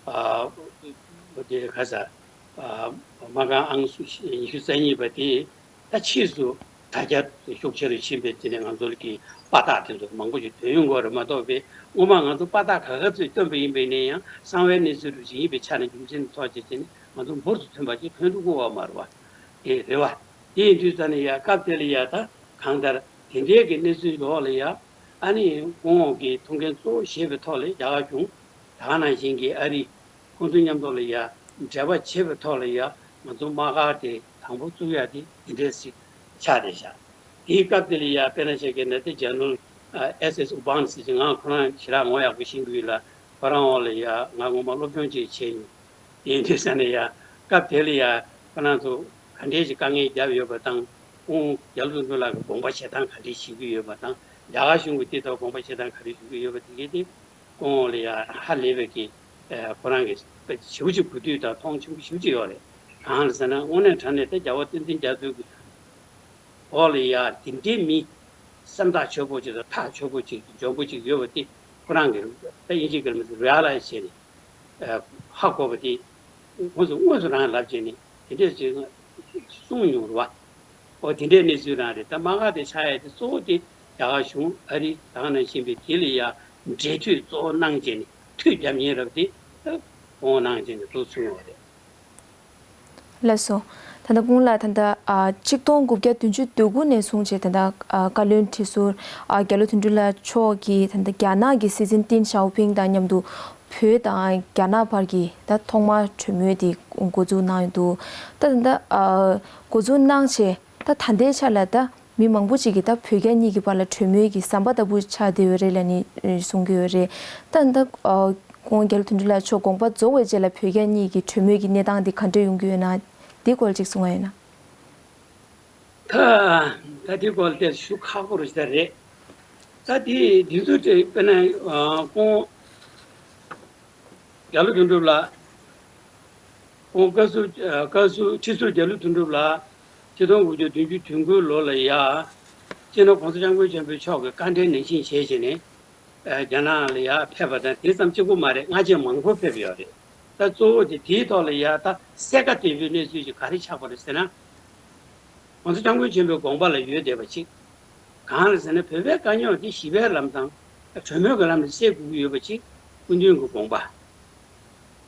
ཨ་དེ་ག་ས་ཨ་མ་རྐང་ཨང་སུ་ཉི་ཤུ་རྩ་གཉིས་པ་དེ་ད་ཕྱིས་སུ་དྲ་རྒྱ་ཤུགས་ཆེ་རུ་ཕྱིན་པའི་དེ་ནས་ང་ཚོ་གི་དཔའ་རྟགས་དེ་ཚོ་མང་པོ་ཞིག་ཐོན་ཡོང་གི་ཡོད་རེད་མ་གཏོགས་པའི་སྔོན་མ་ང་ཚོ་དཔའ་རྟགས་ག་ག་ཚོད་བཏོན་པ་ཡིན་པ་ཡིན་ན་ཡང་གསང་བའི་གནས་ཚུལ་རུ་ཞིག་ཡིན་པའི་ཆ་ནས་རྒྱུ་མཚན་ཚོགས་བྱས་བྱས་ནས་ང་ཚོ་འབུར་དུ་ཐོན་པ་ཞིག་ཐོན་འགྲོ་གི་ཡོད་མ་རེད་བ། དེ་རེད་བ། དེ་ཡིན་དུས་ཙང་ནས་ཡ་སྐབས་དེ་ལ་ཡ་ད་གང་ལྟར་དེ་འདྲའི་གི་གནས་ཚུལ་འོག་ལ་ཡ་ཨ་ནི་སྐུ་ངོ་གི་ཐུགས་འགན་གཙོ་བོ་བཞེས་པའི་ཐོག་ལ་རྒྱ་གར་གཞུང་ད་ག་ནང་བཞིན་གྱི་ཨ་རི་ཁོང་ཚོ་མཉམ་དུ་ལ་ཡ་འབྲེལ་བ་བྱེད་པའི་ཐོག་ལ་ཡ་ང་ཚོ་དམག་སྒར་དེ་དང་པོ་བཙུགས་ཡ་དེ་དེ་འདྲས་ཞིག་ཆགས་བསྡད་ཤག་དེའི་སྐབས་དེ་ལ་ཡ་དཔེར་ན་ཆ་བཞག་ན་དེ་ཇེ་ནེ་རལ་ཨེས་ཨེས་ཨུ་བྷན་ཟེར་གྱི་ང་ཁོ་རང་ཞེ་དྲག་ངོ་ཡག་པོ་ཤེས་ཀྱི་ཡོད་ལ་ཁོ་རང་འོག་ལ་ཡ་ང་སྔོན་མ་སློབ་སྦྱོང་ཅིག་བྱས་མྱོང་། དེ་ཡིན་དུས་ཙང་ནས་ཡ་སྐབས་དེ་ལ་ཡ་ཁོ་རང་ཚོ་ག་འདྲས་ཞིག་དཀའ་ངལ་བརྒྱབ་ཡོད་པ་དང་ཁོང་རྒྱ་ལོ་དོན་གྲུབ་ལགས་ཀྱི་དགོངས་པ་བཞེས་སྟངས་ག་འདྲས་བྱེད་ཀྱི་ཡོད་པ་དང་ རྒྱ་གར་གཞུང་གི་དེ་ལྟ་བུ་དགོངས་པ་བཞེས་སྟངས་ག་རེ་ཞུ་གི་ཡོད་པ་དེ་གའི་དེ་སྐུ་ངོ་ལ་ཡ་ཧ་ལས་པའི་གི་ཁོ་རང་གི་ཞེ་པོ་ཅིག་གུས་འདུད་དང་མཐོང་ཆེན་པོ་ཞེ་པོ་ཅིག་ཡོད་རེད། གང་ལ་ཟེར་ན་དངོས་གནས་དྲང་གནས་ད་རྒྱལ་བ་བསྟན་འཛིན་རྒྱ་མཚོའི་གི་འོག་ལ་ཡ་དེ་འདྲའི་མི་སེམས་ཐག་ཆོད་པོ་ཅིག་དང་ཐག་ཆོད་པོ་ཅིག་འཇོན་པོ་ཅིག་ཡོད་པ་དེ་ཁོ་རང་གི་ད་དབྱིན་ཇིའི་སྐད་ལ་རི་ཡ་ལ་ཡི་ཟེར་ནས་ཧ་གོ་བ་དེ་ཁོང་ཚོ་དངོས་སུ་རང་ལབ་བྱས་ནས་དེ་འདྲས་ཅིག་གསུངས་མྱོང་རེད་བ། ཨོ་དེ་འདྲའི་གནས་ཚུལ་རང་རེད། ད་དམག་སྒར་དེ་ཆགས་ཡས་དེ་གཙོ་བོ་དེ་རྒྱ་གར་གཞུང་ཨ་རི་ད་ག་ནང་བཞིན་པའི་དེ་ལ་ཡ་འབྲེལ་མཐུད་གཙོ་བོ་གནང་བྱས་ནས་མཐུད་རྒྱབ་མཁན་རབ་དེ་ད་ཁོང་གནང་བྱས་ནས་འདུག་གསུངས་ཡོད་རེད། ལགས་སོ། ད་ལྟ་ཀུན་ལ་ད་ལྟ་ཨ་གཅིག་སྟོང་དགུ་བརྒྱ་བདུན་ཅུ་དོན་དགུ་ནས་བཟུང་བྱས་ད་ལྟ་ཨ་བཀའ་བློན་ཁྲི་ཟུར་ཨ་རྒྱ་ལོ་དོན་གྲུབ་ལགས་མཆོག་གིས་ད་ལྟ་རྒྱ་ནག་གི་སྲིད་འཛིན་ཏིན་ཞའོ་ཕིང་དང་མཉམ་དུ་བོད་དང་རྒྱ་ནག་བར་གྱི་ད་ཐོག་མར་གྲོས་མོལ་དེ་འགོ་འཛུགས་གནང་ཡོད་འདུག་ད་ད་ལྟ་ཨ་འགོ་འཛུགས་གནང་བྱས་ད་ད་ལྟའི་ཆ་ལ་ད་མི་མང་པོ་ཅིག་གིས་ད་བོད་རྒྱ་གཉིས་ཀྱི་བར་ལ་གྲོས་མོལ་གྱི་ཟམ་པ་ལྟ་བུ་ཆགས་བསྡད་ཡོད་རེད་ལབ་ནས་གསུང་གི་ཡོད་རེད། ད་ད་ཨ་ཁོང་རྒྱ་ལོ་དོན་གྲུབ་ལགས་མཆོག་དགོངས་པ་རྫོགས་པའི་རྗེས་ལ་བོད་རྒྱ་གཉིས་ཀྱི་གྲོས་མོལ་གྱི་གནས་སྟངས་དེ་ག་འདྲ་ཡོང་གི་ཡོད་ན་དེའི་སྐོར་ཅིག་གསུང་བ་ཡིན་ན། ད་ད་དེའི་སྐོར་དེ་ཞུ་ཁག་པོ་རེད་ཤག་རེད། ད་དེ་དེ་ཚོ་དེ་དཔེར་ན་ཁོང་རྒྱ་ལོ་དོན་གྲུབ་ལགས་ཁོང་བཀའ་ཟུར་བཀའ་ཟུར་ཁྲི་ཟུར་རྒྱ་ལོ་དོན་གྲུབ་ལགས་ཆིག་སྟོང་དགུ་བརྒྱ་བདུན་ཅུ་དོན་དགུའི་ལོ་ལ་ཡ་སྤྱི་ནོར་༸གོང་ས་༸སྐྱབས་མགོན་ཆེན་པོ་མཆོག་གི་བཀའ་འབྲེལ་ནང་བཞིན་བྱས་བྱས་ནས། རྒྱ་ནག་ལ་ཡར་ཕེབས་པ་དང་དེ་ཙམ་གཅིག་པུ་མ་རེད། སྔ་རྗེས་མང་པོ་ཕེབས་ཡོད་རེད། ད་གཙོ་བོ་དེ་དེའི་ཐོག་ལ་ཡར་ད་གསལ་ཁ་དོད་པོའི་གནས་ཚུལ་ཞིག་ག་རེ་ཆགས་པ་རེད་ཟེར་ན། ༸གོང་ས་༸སྐྱབས་མགོན་ཆེན་པོའི་དགོངས་པ་ལ་ཡོད་བསྡད་པ་ཅིག་གང་རེད་ཟེར་ན་བོད་པའི་དཀའ་རྙོག་དེ་ཞི་བའི་ལམ་དང་གྲོས་མོལ་གྱི་ལམ་ལ་སེལ་དགོས་ཀྱི་ཡོད་པ་ཅིག་སྐུ་མདུན་གྱི་དགོངས་པ།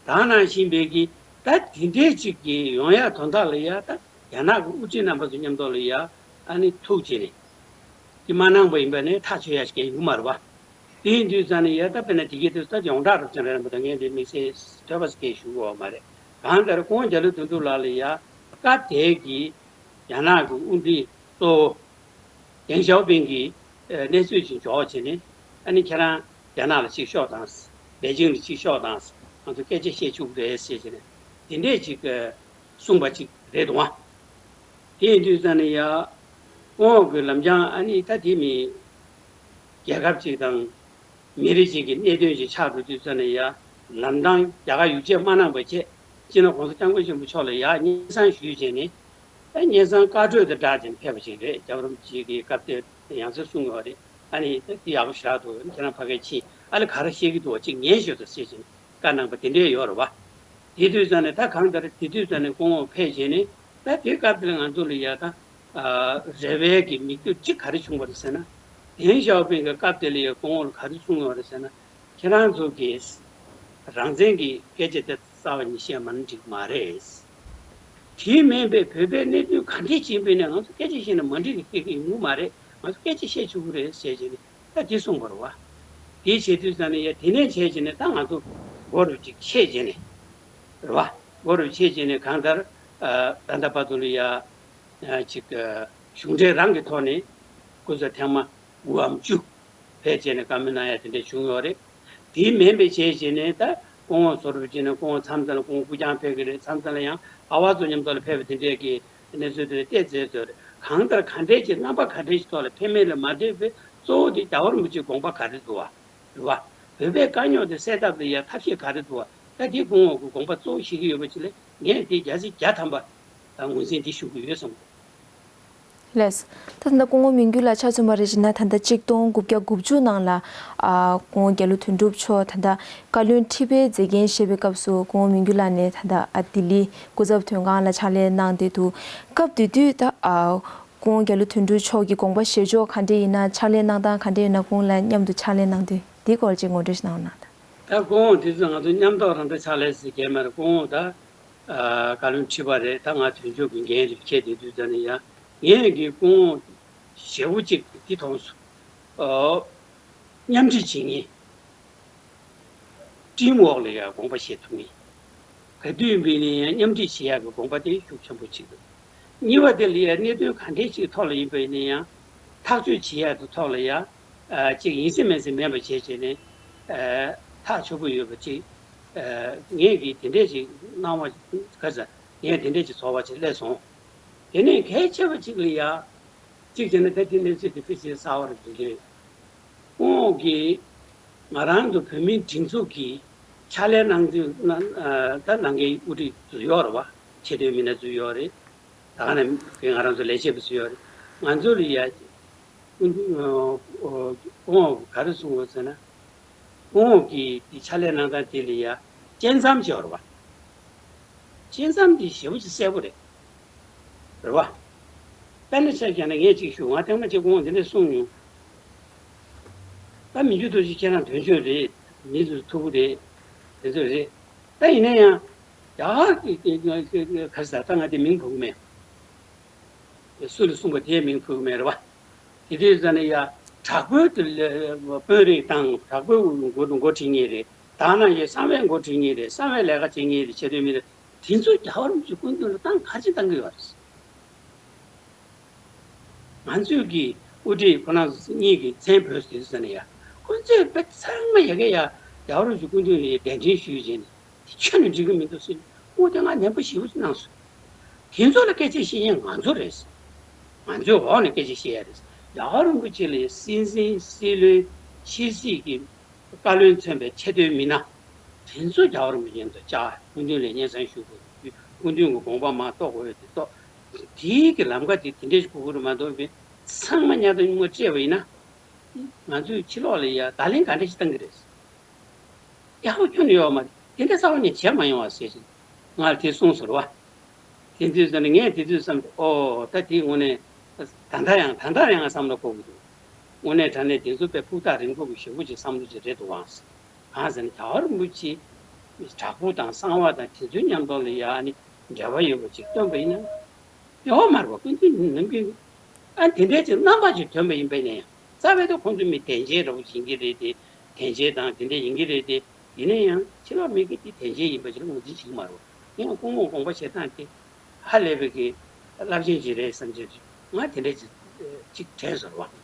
ད་ནང་བཞིན་པའི་གི་ད་དེ་འདྲའི་ཅིག་གི་ཡོང་ཡ་དོན་དག་ལ་ཡ་ད་རྒྱ་ནག་གི་དབུ་ཁྲིད་རྣམ་པ་ཚོ་མཉམ་དུ་ལ་ཡ་ཨ་ནི་ཐུག་བྱས་ནས་དེ་མ་གནང་པ་ཡིན་པ་ནི་ཐག་ཆོད་ཡ་ཞིག་ཡོང་གི་མ་རེད་བ། དེ་ཡིན་དུས་ཙང་ནས་ཡ་ད་དཔེར་ན་དེ་གའི་དུས་ད་ཡོངས་གྲགས་རབ་ཅན་རེད་མ་གཏོགས་ངས་འདི་དམིགས་བསལ་ཐོས་པ་སྐད་ཞུ་གི་ཡོད་མ་རེད། གང་ལྟར་ཁོང་རྒྱ་ལོ་དོན་གྲུབ་ལགས་ལ་ཡ་སྐབས་དེའི་གི་རྒྱ་ནག་གི་དབུ་ཁྲིད་གཙོ་བོ་ཏེང་ཞའོ་ཕིང་གིས་གནས་ཚུལ་ཞིག་འཇོག་བྱས་ནས་ཨ་ནི་ཁྱེད་རང་རྒྱ་ནག་ལ་ཅིག་ཤོག་དང་། པེ་ཅིང་ལ་ཅིག་ཤོག་དང་། ང་ཚོ་སྐད་ཆ་བཤད་ཆོག་གི་རེད་ཟེར་བྱས་ནས་དེ་འདྲས་ཅིག་གསུངས་པ་ཅིག་རེད་འདུག་ཨ། དེ་ཡིན་དུས་ཙང་ནས་ཡ་སྐུ་ངོ་གི་ལམ་སྦྱང་ཨ་ནི་ད་དེ་མི་རྒྱལ་ཁབ་ཅིག་དང་མི་རིགས་ཅིག་གི་གནད་དོན་ཅིག་ཆགས་འགྲོ་དུས་ཙང་ནས་ཡ་ལམ་སྟངས་རྒྱ་གར་ཡིག་ཆ་མ་གནང་པ་བྱས་སྤྱི་ནོར་༸གོང་ས་༸སྐྱབས་མགོན་ཆེན་པོ་མཆོག་ལ་ཡ་སྙན་སེང་ཞུས་བྱས་ནས། ཨ་སྙན་སེང་བཀའ་གྲོས་དང་སྦྲགས་ཅིག་ཕེབས་པ་ཞིག་རེད། རྒྱལ་བ་རིན་པོ་ཆེ་གིས་སྐབས་དེར་ཡང་སེ་གསུངས་ཡོད་རེད། ཨ་ནི་ད་དེ་ཡག་པོ་ཞེ་དྲག་འདུག་ཁྱེད་རང་ཕ་གིར་ཕྱིན་ཨ་ལས་ག་རེ་བཤད་ཀྱི་འདུག་བ་ཅིག་ཉན་ཤོག་དང་ཟེར་བཞིན་བཀའ་གནང་པ་དེ་འདྲས་ཡོད་རེད་བ། དེ་དུས་ཙང་ནས་ད་གང་ལྟར་དེ་དུས་ཙང་ནས་སྐུ་ངོ་ཕེབས་བྱས་ནས་ད་དེ་སྐབས་དེར་ང་ཚོ་ལ་ཡ་ད་རེ་བའི་གི་མིག་ལྟོས་གཅིག་ག་རེ་བྱུང་བ་རེད་ཟེར་ན། ཏེང་ཞའོ་ཕིང་གི་སྐབས་དེ་ལ་ཡ་སྐུ་ངོ་ལ་ག་རེ་གསུངས་ཡོད་རེད་ཟེར་ན། ཁྱེད་རང་ཚོ་གིས་རང་བཙན་གྱི་སྐད་ཆ་དེ་རྩ་བ་ནས་བཤད་མ་ན་འགྲིག་མ་རེད། དེ་མིན་པའི་བོད་པའི་གནད་དོན་ག་འདྲས་ཅིག་ཡིན་པའི་ནས་ང་ཚོ་སྐད་ཆ་བཤད་ན་མ་འགྲིག་གི་སྐད་ཀྱི་ཡོང་གི་མ་རེད། ང་ཚོ་སྐད་ཆ་བཤད་ཆོག་གི་རེད་ཟེར་བྱས་ནས་ད་དེ་གསུངས་པ་རེད་བ། དེ་བྱས་དུས་ཙང་ནས་ཡ་དེ་ནས་བྱས་བྱས་ནས་ད་ང་ཚོ་མགོ་རུ་ཅིག་ཕྱེ་བྱས་ནས་རེད་བ། མགོ་རུ་ཕྱེ་བྱས་ནས་གང་ལྟར་ད་ལྟ་བར་དུ་ལ་ཡ་ཅིག་གཞུང་འབྲེལ་རང་གི་ཐོག་ནས་སྐུ་ཚབ་ཐེངས་མ་དགུ་འམ་བཅུ་ཕེབས་བྱས་ནས་བཀའ་མོལ་གནང་ཡ་དེ་འདྲ་བྱུང་ཡོད་རེད། དེ་མིན་པའི་བྱས་བྱས་ནས་ད་སྐུ་ངོ་ཟུར་པ་བྱས་ནས་སྐུ་ངོ་མཚམས་མཚམས་ལ་སྐུ་ངོ་སྐུ་རྐྱང་ཕེབས་ཀྱི་རེད། མཚམས་མཚམས་ལ་ཡང་ཨ་བ་ཚོ་མཉམ་དུ་ལ་ཕེབས་པ་དེ་འདྲས་ཀྱི་གནས་ཚུལ་དེ་ཏོག་ཙམ་ཡོད་རེད། གང་ལྟར་ག་འདྲས་ཀྱི་རྣམ་པ་ག་འདྲས་ཀྱི་ཐོག་ལ་ཕེབས་མིན་ལ་མ་ལྟོས་པའི་གཙོ་བོ་དེ་རྒྱལ་བ་རིན་པོ་ཆེའི་དགོངས་པ་ག་རེ་འདུག་བ། རེད་བ། བོད་པའི་དཀའ་རྙོག་དེ་སེལ་ཐབས་ལ་ཡ་ཐབས་ཤེས་ག་རེ་འདུག་བ། ད་དེ་སྐུ་ངོ་གི་དགོངས་པ་གཙོ་བོ་བཞེས་ཀྱི་ཡོད་པ་ཅིག་ལས་ངས་དེ་བརྒྱ་ཆ་བརྒྱ་ཐམ་པ་ངོས་འཛིན་དེ་ཞུ་གི་ཡོད་བསམ་གི་འདུག་ལགས། ད་ལྟ་སྐུ་ངོ་མི་འགྱུར་ལགས་ཆ་མཚོན་པ་རེད་བྱས་ན་ད་ལྟ་གཅིག་སྟོང་དགུ་བརྒྱ་དགུ་བཅུ་ནང་ལ་ཨ་སྐུ་ངོ་རྒྱ་ལོ་དོན་གྲུབ་མཆོག་ད་ལྟ་བཀའ་བློན་ཁྲི་པའི་མཛད་འགན་བཞེས་པའི་སྐབས་སུ་སྐུ་ངོ་མི་འགྱུར་ལགས་ནས་ད་ལྟ་ཨ་ལྡི་ལི་སྐུ་ཚབ་དོན་ཁང་ལ་ཕྱག་ལས་གནང་བསྡད་འདུག་སྐབས་དེ་དུས་ད་ཨ་སྐུ་ངོ་རྒྱ་ལོ་དོན་གྲུབ་མཆོག་གི་དགོངས་པ་བཞེས་ཕྱོགས་ག་འདྲ་ཡིན་ན། ཕྱག་ལས་གནང་སྟངས་ག་འདྲ་ཡིན་ན། ཁོང་ལ་མཉམ་དུ་ཕྱག་ལས་གནང་དུས་འདིའི་སྐོར་ཅིག་ངོ་སྤྲོད་ཞིག་གནང་རོགས་གནང་དང་། ད་སྐུ་ངོ་དེ་ཚོ་ང་ཚོ་མཉམ་ཐོག་རང་ད་ཕྱག་ལས་ཟེར་མཁན་མ་རེད། སྐུ་ངོ་ད་ཨ་བཀའ་བློན་ཁྲི་པ་རེད། ད་ང་དོན་གཅོད་ཀྱི་འགན་རེད་འཁྱེར་བསྡད་དུས་ཙམ་ནས་ཡ་ངས་ཀྱི་སྐུ་ངོ་ཞེ་པོ་ཅིག་འདི་མཐོང་སོང་། ཨོ། མཉམ་འབྲེལ་བྱེད་མཁན། ཊིམ་ཝོག་ལ་ཡང་དགོངས་པ་བཞེས་ཐུབ་མིན། ག་དུས་ཡིན་པའི་ནི་ཡང་མཉམ་འབྲེལ་བྱེད་ཡག་གི་དགོངས་པ་དེ་ཤུགས་ཆེན་པོ་ཅིག་འདུག་གཉིས་པ་དེ་ལ་ཡང་གནད་དོན་ག་འདྲའི་ཅིག་ཐོག་ལ་ཡིན་པའི་ནི་ཡང་ཐག་གཅོད་བྱེད་ཡག་གི་ཐོག་ལ་ཡང་ཅིག་ཡིན་གསལ་མིན་གསལ་མེད་པ་བྱས་བྱས་ནས་ཐག་ཆོད་པོ་ཡོད་པ་ཅིག་ངས་ཀྱིས་དེ་འདྲས་ཅིག་གནང་བ་ག་ཚ་ངས་དེ་འདྲས་ཅིག་ཚོར་བ་ཅིག་སླེབས་སོང་། དེ་ནས་གལ་ཆེ་བ་ཅིག་ལ་ཡང་གཅིག་བྱས་ན་ད་དེ་གནས་ཚུལ་དེ་ཕལ་ཆེར་གསར་བ་རེད་འདུག་གི། ཁོང་གིས་ང་རང་ཚོ་བོད་མིའི་སྒྲིག་འཛུགས་ཀྱི་ཕྱག་ལས་གནང་དུས་གནང་ཨ་ད་གནང་མཁན་དབུ་ཁྲིད་ཚོ་ཡོད་རེད་བ། ཆེས་མཐོའི་མི་སྣ་ཚོ་ཡོད་རེད། ད་ག་ནས་ང་རང་ཚོ་ལས་བྱེད་པ་ཚོ་ཡོད་རེད། ང་ཚོ་ལ་ཡ་ཁོང་གིས་ག་རེ་གསུངས་པ་ཟེར་ན། ཁོང་གིས་དེ་ཕྱག་ལས་གནང་སྟངས་དེ་ལ་ཡ་བཅད་མཚམས་བྱས་པ་རེད་བ། བཅད་མཚམས་དེ་ཞེ་པོ་ཅིག་གསལ་པོ་རེད། རེད་བ། དཔེར་ན་ཆ་བཞག་ན་ངས་ཅིག་ཞུ། ང་ཐེངས་མ་གཅིག་ཁོང་འདི་འདྲ་གསུངས་མྱོང་། ད་མི་རྒྱུ་ཐོག་ཅིག་ཁྱེད་རང་དོན་གཅོད་རེད། མི་ཚོ་ཐུག་གི་རེད། དེ་ཚོ་རེད། ད་ཡིན་ན་ཡང་། ཡག་གི་ག་རེ་ཟ། ད་ང་དེ་མིང་ཕུག་མེད། སུ་ལ་གསུངས་པ་དེའི་མིང་ཕུག་མེད་རེད་བ། དེ་དུས་ཙ་ན་ཡ། དྲག་པོའི་དེ་ལ་དཔོན་རིགས་དང་དྲག་པོའི་འགོ་འགོ་ཁྲིད་མཁན་རེད། ད་ནང་བཞིན་གསང་བའི་འགོ་ཁྲིད་མཁན་རེད། གསང་བའི་ལས་ཀ་བྱེད་མཁན་རེད། ཆེས་མཐོའི་མི་རེད། དེ་ཚོ་རྒྱལ་བ་རིན་པོ་ཆེའི་སྐུ་མདུན་ལ་གཏམ་ག་རེ་བཏང་གི་ཡོད་རེད། ང་ཚོས་ཀྱི་དབུ་ཁྲིད་ཁོ་རང་གཉིས་ཀྱི་མཚན་འབོད་ཟེར་ཟེར་ནས་ཡ། ཁོ་ཚོས་དཔེ་ཚང་མ་ཡ་གི་ཡ། རྒྱལ་བ་རིན་པོ་ཆེའི་སྐུ་མདུན་ལ་ཡ་གདན་འདྲེན་ཞུས་བྱས་ནས། དེ་ཁྱོན་ནས་འགྲིག་གི་མི་འདུག་ཟེར་ནས། དབུ་དེ་ང་ནན་པོ་ཞེ་པོ་ཅིག་གནང་སོང་། དེ་ཚོ་ལ་སྐད་ཆ་བཤད་མཁན་ང་ཚོ་རེད། ང་ཚོས་འོག་ནས་སྐད་ཆ་བཤད་ཡ་རེད། རྒྱལ་བ་རིན་པོ་ཆེ་ལ་ཡ་སྲིད་འཛིན་སྲིད་བློན་ཕྱི་སྲིད་ཀྱི་བཀའ་བློན་མཚོན་པའི་ཆེས་མཐོའི་མི་སྣ། དེ་ཚོ་རྒྱལ་བ་རིན་པོ་ཆེ་མཉམ་དུ་བཅར། སྐུ་མདུན་ལ་སྙན་སེང་ཞུ་དགོས། སྐུ་མདུན་གྱི་དགོངས་པ་མར་གཏོགས་དགོས་དེ་གཏོགས། དེའི་གི་ལམ་ཁ་དེ་དེ་འདྲས་ཞིག་དགོས་ཀྱི་རེད་མ་གཏོགས་པའི། ཚང་མ་ཉག་ཏུ་སྨྱུག་མ་སྤྲད་པ་ཡིན་ན། ང་ཚོའི་ཕྱི་ལོགས་ལ་ཡ་བརྡ་ལན་ག་འདྲ་ཞིག་བཏང་གི་རེད། ཡག་པོ་ཁྱོན་ནས་ཡོད་མ་རེད། དེ་འདྲ་རྩ་བ་ནས་བྱས་མ་ཡོང་བ་ཟེར་ཞིང་། ང་ལ་དེ་གསུངས་སོང་རེད་བ། དེ་དུས་ཙམ་ནས་ངས་དེ་དུས་བསམ་སྟེ། ཨོ་ད་དེ་དངོས་གནས། ད་ལྟ་ཡང་ད་ལྟ་ཡང་བསམ་བློ་འཁོར་གྱི་འདུག་དངོས་གནས་དྲང་གནས་དེ་ཚོ་དཔེ་ཕུགས་ཐག་རིང་པོ་གི་ཞེ་པོ་ཅིག་བསམ་བློ་ཅིག་རེད་འདུག་ཨང་། གང་ཟེར་ན་རྒྱལ་བ་རིན་པོ་ཆེ་དྲག་པོ་དང་གསང་བ་དང་དེ་ཚོའི་མཉམ་དུ་ལ་ཡ་ནི་འབྲེལ་བ་ཡོད་པ་ཅིག་སྟོན་པ་ཡིན་ན། ཡོད་མ་རེད་བ། སྐུ་མདུན་ནམ་རྒྱུན་ཨ་དེ་འདྲའི་ཅིག་རྣམ་པ་ཅིག་ཐོན་པ་ཡིན་པས་ན་ཡང་། རྩ་བའི་ཐོག་ཁོང་ཚོ་མི་དོན་ཆེན་འདྲ་བོ་ཡིན་གྱི་རེད་དེ། དོན་ཆེན་དང་དེ་འདྲ་ཡིན་གྱི་རེད་དེ། ཡིན་ན་ཡང་ཕྱི་ལོགས་མི་གིས་དེ་དོན་ཆེན་ཡིན་པ་ཅིག་ལ་ངོས་འཛིན་བྱེད་ཀྱི་མ་རེད་བ། ཡང་སྐུ་ངོ་དགོངས་པ་བཞེས་སྟངས་དེ་ཧ་ལས་པའི་གི་རླབས་ཆེན་ཅིག་རེད་བསམ་གྱི་རེད། ང་དེ་འདྲ་ཅིག་ཅིག་དྲན་སོང་བ།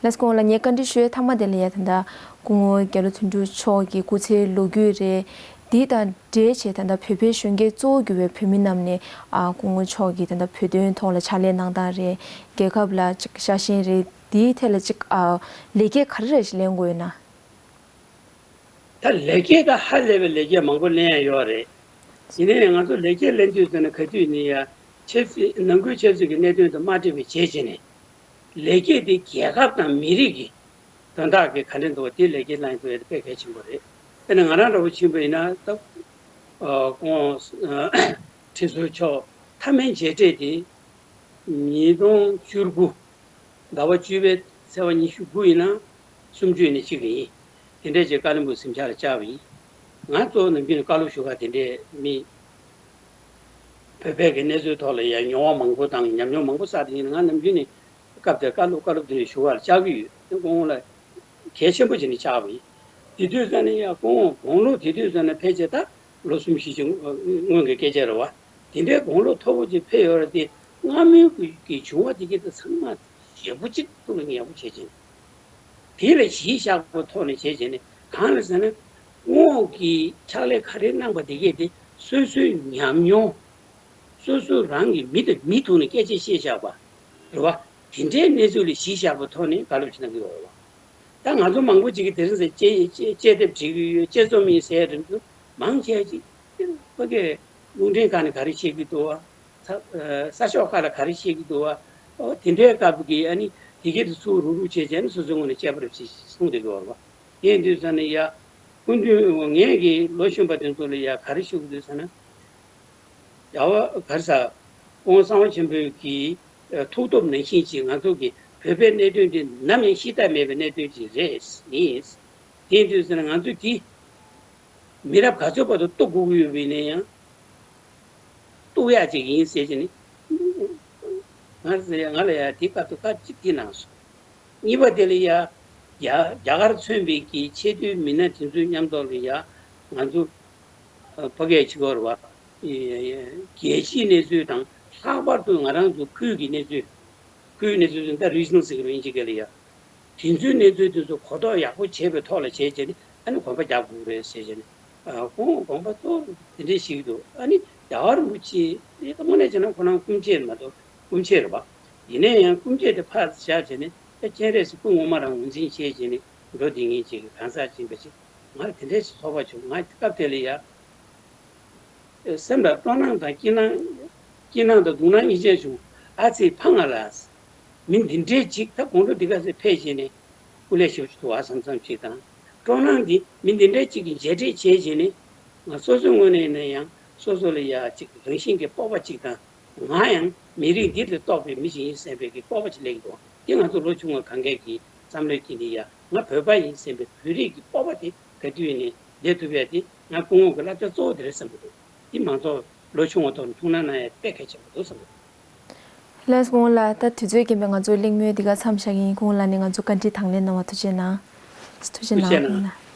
ལགས་སོ། ལ་ངས་བཀའ་འདྲི་ཞུ་ཡའི་མཐའ་མ་དེ་ལ་ཡ། ད་ལྟ་སྐུ་ངོ་རྒྱ་ལོ་དོན་གྲུབ་མཆོག་གི་སྐུ་ཚེའི་ལོ་རྒྱུས་རེད། འདི་དང་འབྲེལ་བྱས་ད་ལྟ་བོད་པའི་གཞོན་སྐྱེས་གཙོ་བོ་གྱུར་བའི་བོད་མི་རྣམས་ནས། ཨ། སྐུ་ངོ་མཆོག་གིས་ད་ལྟ་བོད་དོན་ཐོག་ལ་ཕྱག་ལས་གནང་སྟངས་རེད། རྒྱལ་ཁབ་ལ་ཅིག་ཤ་ཞེན་རེད། འདིའི་ཐད་ལ་ཅིག་ཨ། ལེགས་སྐྱེས་ག་རེ་རེ་ཞིག་ལེན་དགོས་ཡོད་ན། ད་ལེགས་སྐྱེས་ད་ཧ་ལས་པའི་ལེགས་སྐྱེས་མང་པོ་ལེན་ཡ་ཡོད་རེད། ཡིན་ནའི་ང་ཚོ་ལེགས་སྐྱེས་ལེན་དུས་ཙམ་ན་ག་དུས་ནས་ཡ། ཆབ་སྲིད་ནང་ཁུལ་ཆབ་སྲིད་ཀྱི་གནད་དོན་དུ་མ་འཁྲིད་པའི་བྱས་བྱས་ནས། ལེགས་སྐྱེས་དེ་རྒྱལ་ཁབ་དང་མི་རིགས་ཀྱི་དོན་དག་གི་ག་འདྲ་འདུག་པ་དེ་ལེགས་སྐྱེས་ལེན་ཐུབ་ཡ་དེ་དཔེ་གལ་ཆེན་པོ་རེད། དཔེར་ན་ང་རང་འདྲ་བོ་ཕྱིན་པ་ཡིན་ན་ད། ཨ། ཁོང་ཁྲི་ཟུར་མཆོག་མཐའ་མའི་མཇལ་འཕྲད་དེ། ཉིས་སྟོང་བཅུ་དགུ་ཟླ་བ་བཅུ་པའི་ཚེས་པ་ཉི་ཤུ་དགུ་ཡིན་ན་སུམ་ཅུ་ནས་གཅིག་ཡིན། དེ་འདྲས་ཀྱི་བཀའ་བློན་པོ་གཟིམ་ཤག་ལ་བཅར་བ་ཡིན། ང་གཙོ་བོ་ནམ་རྒྱུན་ནས་བཀའ་སློབ་ཞུ་ག་དེ་འདྲས་མི། བོད་པའི་གི་གནས་ཚུལ་ཐོག་ལ་ཡང་མྱོང་བ་མང་པོ་དང་ཉམས་མྱོང་མང་པོ་བསགས་དེ་ཡིན། ང་ནམ་རྒྱུན་ནས་སྐབས་དེར་བཀའ་སློབ་བཀའ་སློབ་དེ་འདྲས་ཞུ་ག་ལ་བཅར་གི་ཡོད། དེ་སྐུ་ངོ་ལ་གལ་ཆེན་པོ་བྱས་ནས་བཅར་བ་ཡིན། དེ་དུས་ཙམ་ནས་ཡང་སྐུ་ངོ་དགུང་ལོ་དེ་དུས་ཙམ་ནས་ཕལ་ཆེར་ད་ལོ་གསུམ་བཞི་ཅིག་སྔོན་གྱི་སྐད་ཆ་རེད་བ། དེ་འདྲའི་དགུང་ལོ་མཐོ་པོ་ཅིག་ཕེབས་ཡོད་རེད་དེ། སྔ་མོའི་གི་བྱུང་བ་དེ་གའི་ད་ཚང་མ་ཞེ་པོ་ཅིག་ཐུགས་ལ་ངེས་པོ་བྱས་བྱས། དེ་ལ་གཞི་བཞག་པའི་ཐོག་ནས་བྱས་བྱས་ནས། གང་ལ་ཟེར་ན། སྔོན་གྱི་ཕྱག་ལས་ག་རེ་གནང་པ་དེ་གས་དེ་སོ་སོའི་ཉམས་མྱོང་། སོ་སོ་རང་གི་མི་དང་མི་ཐུག་ནས་སྐད་ཆ་བཤད་བཞག་པ་རེད་བ། དེ་འདྲའི་གནས་ཚུལ་ལ་གཞི་བཞག་པའི་ཐོག་ནས་བཀའ་སློབ་ཅིག་གནང་གི་ཡོད་རེད་བ། ད་ང་ཚོ་མང་པོ་ཅིག་གིས་དེ་རིང་ཟེར་དཔྱད་དཔྱད་དེབ་བྲིས་ཀྱི་ཡོད། དཔྱད་རྩོམ་ཡིན་ཟེར་རིམ་གྱིས་མང་ཆེ་ཅིག་ཕ་གིའི་རླུང་འཕྲིན་ཁང་ནས་ག་རེ་བཤད་ཀྱི་འདུག་བ། ས་ས་ཕྱོགས་ཁག་ལ་ག་རེ་བཤད་ཀྱི་འདུག་བ། ཨོ་དེ་འདྲའི་སྐབས་ཀྱི་ཨ་ནི་དེ་གའི་དེ་ཚུར་རུག་རུག་བྱས་བྱས་ནས་སོ་སོའི་ངོས་ནས་དཔྱད་པ་རེ་བྱས་གསུངས་བསྡད་ཀྱི་ཡོད་རེད་བ། དེ་ཡིན་དུས་ཙམ་ནས་ཡ། སྐུ་མདུན་ངས་ཀྱི་ལོ་གཞོན་པ་དེ་ཚོ་ལ་ཡ་ག་རེ་ཞུ་གི་འདུག་ཟེར་ན། རྒྱལ་བ་ག་རེ་ཟ། ༸གོང་ས་༸སྐྱབས་མགོན་ཆེན་པོའི་གི་ཐུགས་སྟོབས་ནང་བཞིན་ཅིག་ང་ཚོ་གི་བོད་པའི་གནད་དོན་འདི་ནམ་ཡང་ཕྱི་ལྟ་མེད་པའི་གནད་དོན་ཅིག་རེད། ཡིན། དེ་ཡིན་དུས་ཙམ་ན་ང་ཚོས་འདི་མི་རབས་ག་ཚོད་བར་དུ་གཏུག་དགོས་ཀྱི་ཡོད་པ་ཡིན་ན་ཡང་། གཏུག་ཡག་ཅིག་ཡིན་ཟེར་གྱི་ནི། ང་ཟེར་ཡ་ང་ལ་ཡ་དེ་སྐབས་དུ་བཀའ་གཅིག་དེ་གནང་སོང་། གཉིས་པ་དེ་ལ་ཡ། རྒྱ་རྒྱ་གར་མཚོན་པའི་གི་ཆེས་མཐོའི་མི་སྣ་དེ་ཚོའི་མཉམ་དུ་ལ་ཡ། ང་ཚོ་ཕ་གིའི་ཕྱི་སྐོར་བ། རྒྱལ་སྤྱིའི་གནས་ཚུལ་དང་ལྷག་པར་དུ་ང་རང་ཚོ་ཁུལ་གྱི་གནས་ཚུལ། ཁུལ་གནས་ཚུལ་ཟེར་ན་ད་རི་ཇི་ནལ་ཟེར་གི་རེད་དབྱིན་ཇི་སྐད་ལ་ཡ། དེ་ཚོའི་གནས་ཚུལ་དེ་ཚོ་གོ་རྟོགས་ཡག་པོ་བྱས་པའི་ཐོག་ལ་བྱས་བྱས་ནས་ཨ་ནི་གོམ་པ་རྒྱག་དགོས་རེད་ཟེར་བྱས་ནས། ཨ་ཁོང་དགོངས་པ་གཙོ་བོ་དེ་འདྲས་ཞིག་འདུག་ཨ་ནི་རྒྱལ་བ་རིན་པོ་ཆེ་དེ་དངོས་གནས་བྱས་ན་ཁོ་རང་སྐུ་མཆེད་མ་གཏོགས་སྐུ་མཆེད་རེད་པ། ཡིན་ན་ཡང་སྐུ་མཆེད་དེ་ཕར་བཞག་བྱས་ནས་ ད་སྤྱན་རས་གཟིགས་སྐུ་ངོ་མ་རང་ངོས་འཛིན་བྱེད་བྱས་ནས་འགྲོ་བསྡད་མཁན་ཅིག་གི་གང་ཟག་ཅིག་ཡིན་པ་ཅིག་ང་དེ་འདྲའི་ཞིག་ཚོར་བ་བྱུང་། ང་སྐབས་དེ་ལ་ཡ། སེམས་ལ་སྤྲོ་སྣང་དང་སྐྱིད་སྣང་། སྐྱིད་སྣང་དང་སྡུག་སྣང་གཉིས་ཆ་བྱུང་། ཨ་ཙི་ཕ་ང་ལ། མི་འདི་འདྲའི་ཅིག་ད་དགོང་དྲོ་འདི་ག་ཚོད་ཕེབས་བྱས་ནས་སྐུ་ལས་ཞབས་ཞུ་ཐུབ་པ་བསམ་བསམ་ཅིག་དང་། སྤྲོ་སྣང་འདི་མི་འདི་འདྲའི་ཅིག་གིས་མཇལ་འཕྲད་བྱས་བྱས་ནས། ང་སོ་སོའི་ངོས་ནས་ཡིན་ན་ཡང་སོ་སོ་ལ་ཡ་ཅིག་རང་བཞིན་གྱི་སྤོབས་པ་ཅིག་དང་། ང་ཡང་མི་རིགས་འདི་ལས་གཏོགས་པའི་མི་ཞིག་ཡིན་བསམ་པའི་གི་སྤོབས་པ་ཅིག་སླེབས་འདུག་འདི་ང་ཚོ་ལོ་ཆུང་བ་གང་གས་ཀྱི་བསམ་བློའི་དཀྱིལ་ནས་ཡ། ང་བོད་པ་ཡིན་བསམ་པའི་བོད་རིགས་ཀྱི་སྤོབས་པ་དེ་ག་དུས་ནས་བསྡད་ཐུབ་ཡ་དེ་ང་སྐུ་ངོ་གི་བསླབ་བྱ་གཙོ་བོ་དེ་རེད་བསམ་གྱི་འདུག་འདི་མང་ཚོགས་ལོ་ཆུང་བ་ཐོག་ནས་ཐུགས་སྣང་གནང་ཡ་དཔེ་གལ་ཆེན་པོ་འདུག་བསམ་གྱི་འདུག་ལགས་སོ། སྐུ་ངོ་ལགས། ད་དུས་ཚོད་རྐྱེན་པས་ང་ཚོ་གླེང་མོལ་འདི་ག་མཚམས་བཞག་གི་ཡིན། སྐུ་ངོ་ལགས་ནས་ང་ཚོ་བཀའ་འདྲི་དང་ལེན་གནང་བར་ཐུགས་རྗེ་གནང་། ཐུགས་རྗེ་ཐུགས་རྗེ་གནང་། གནང་། སྐུ་ངོ་ལགས།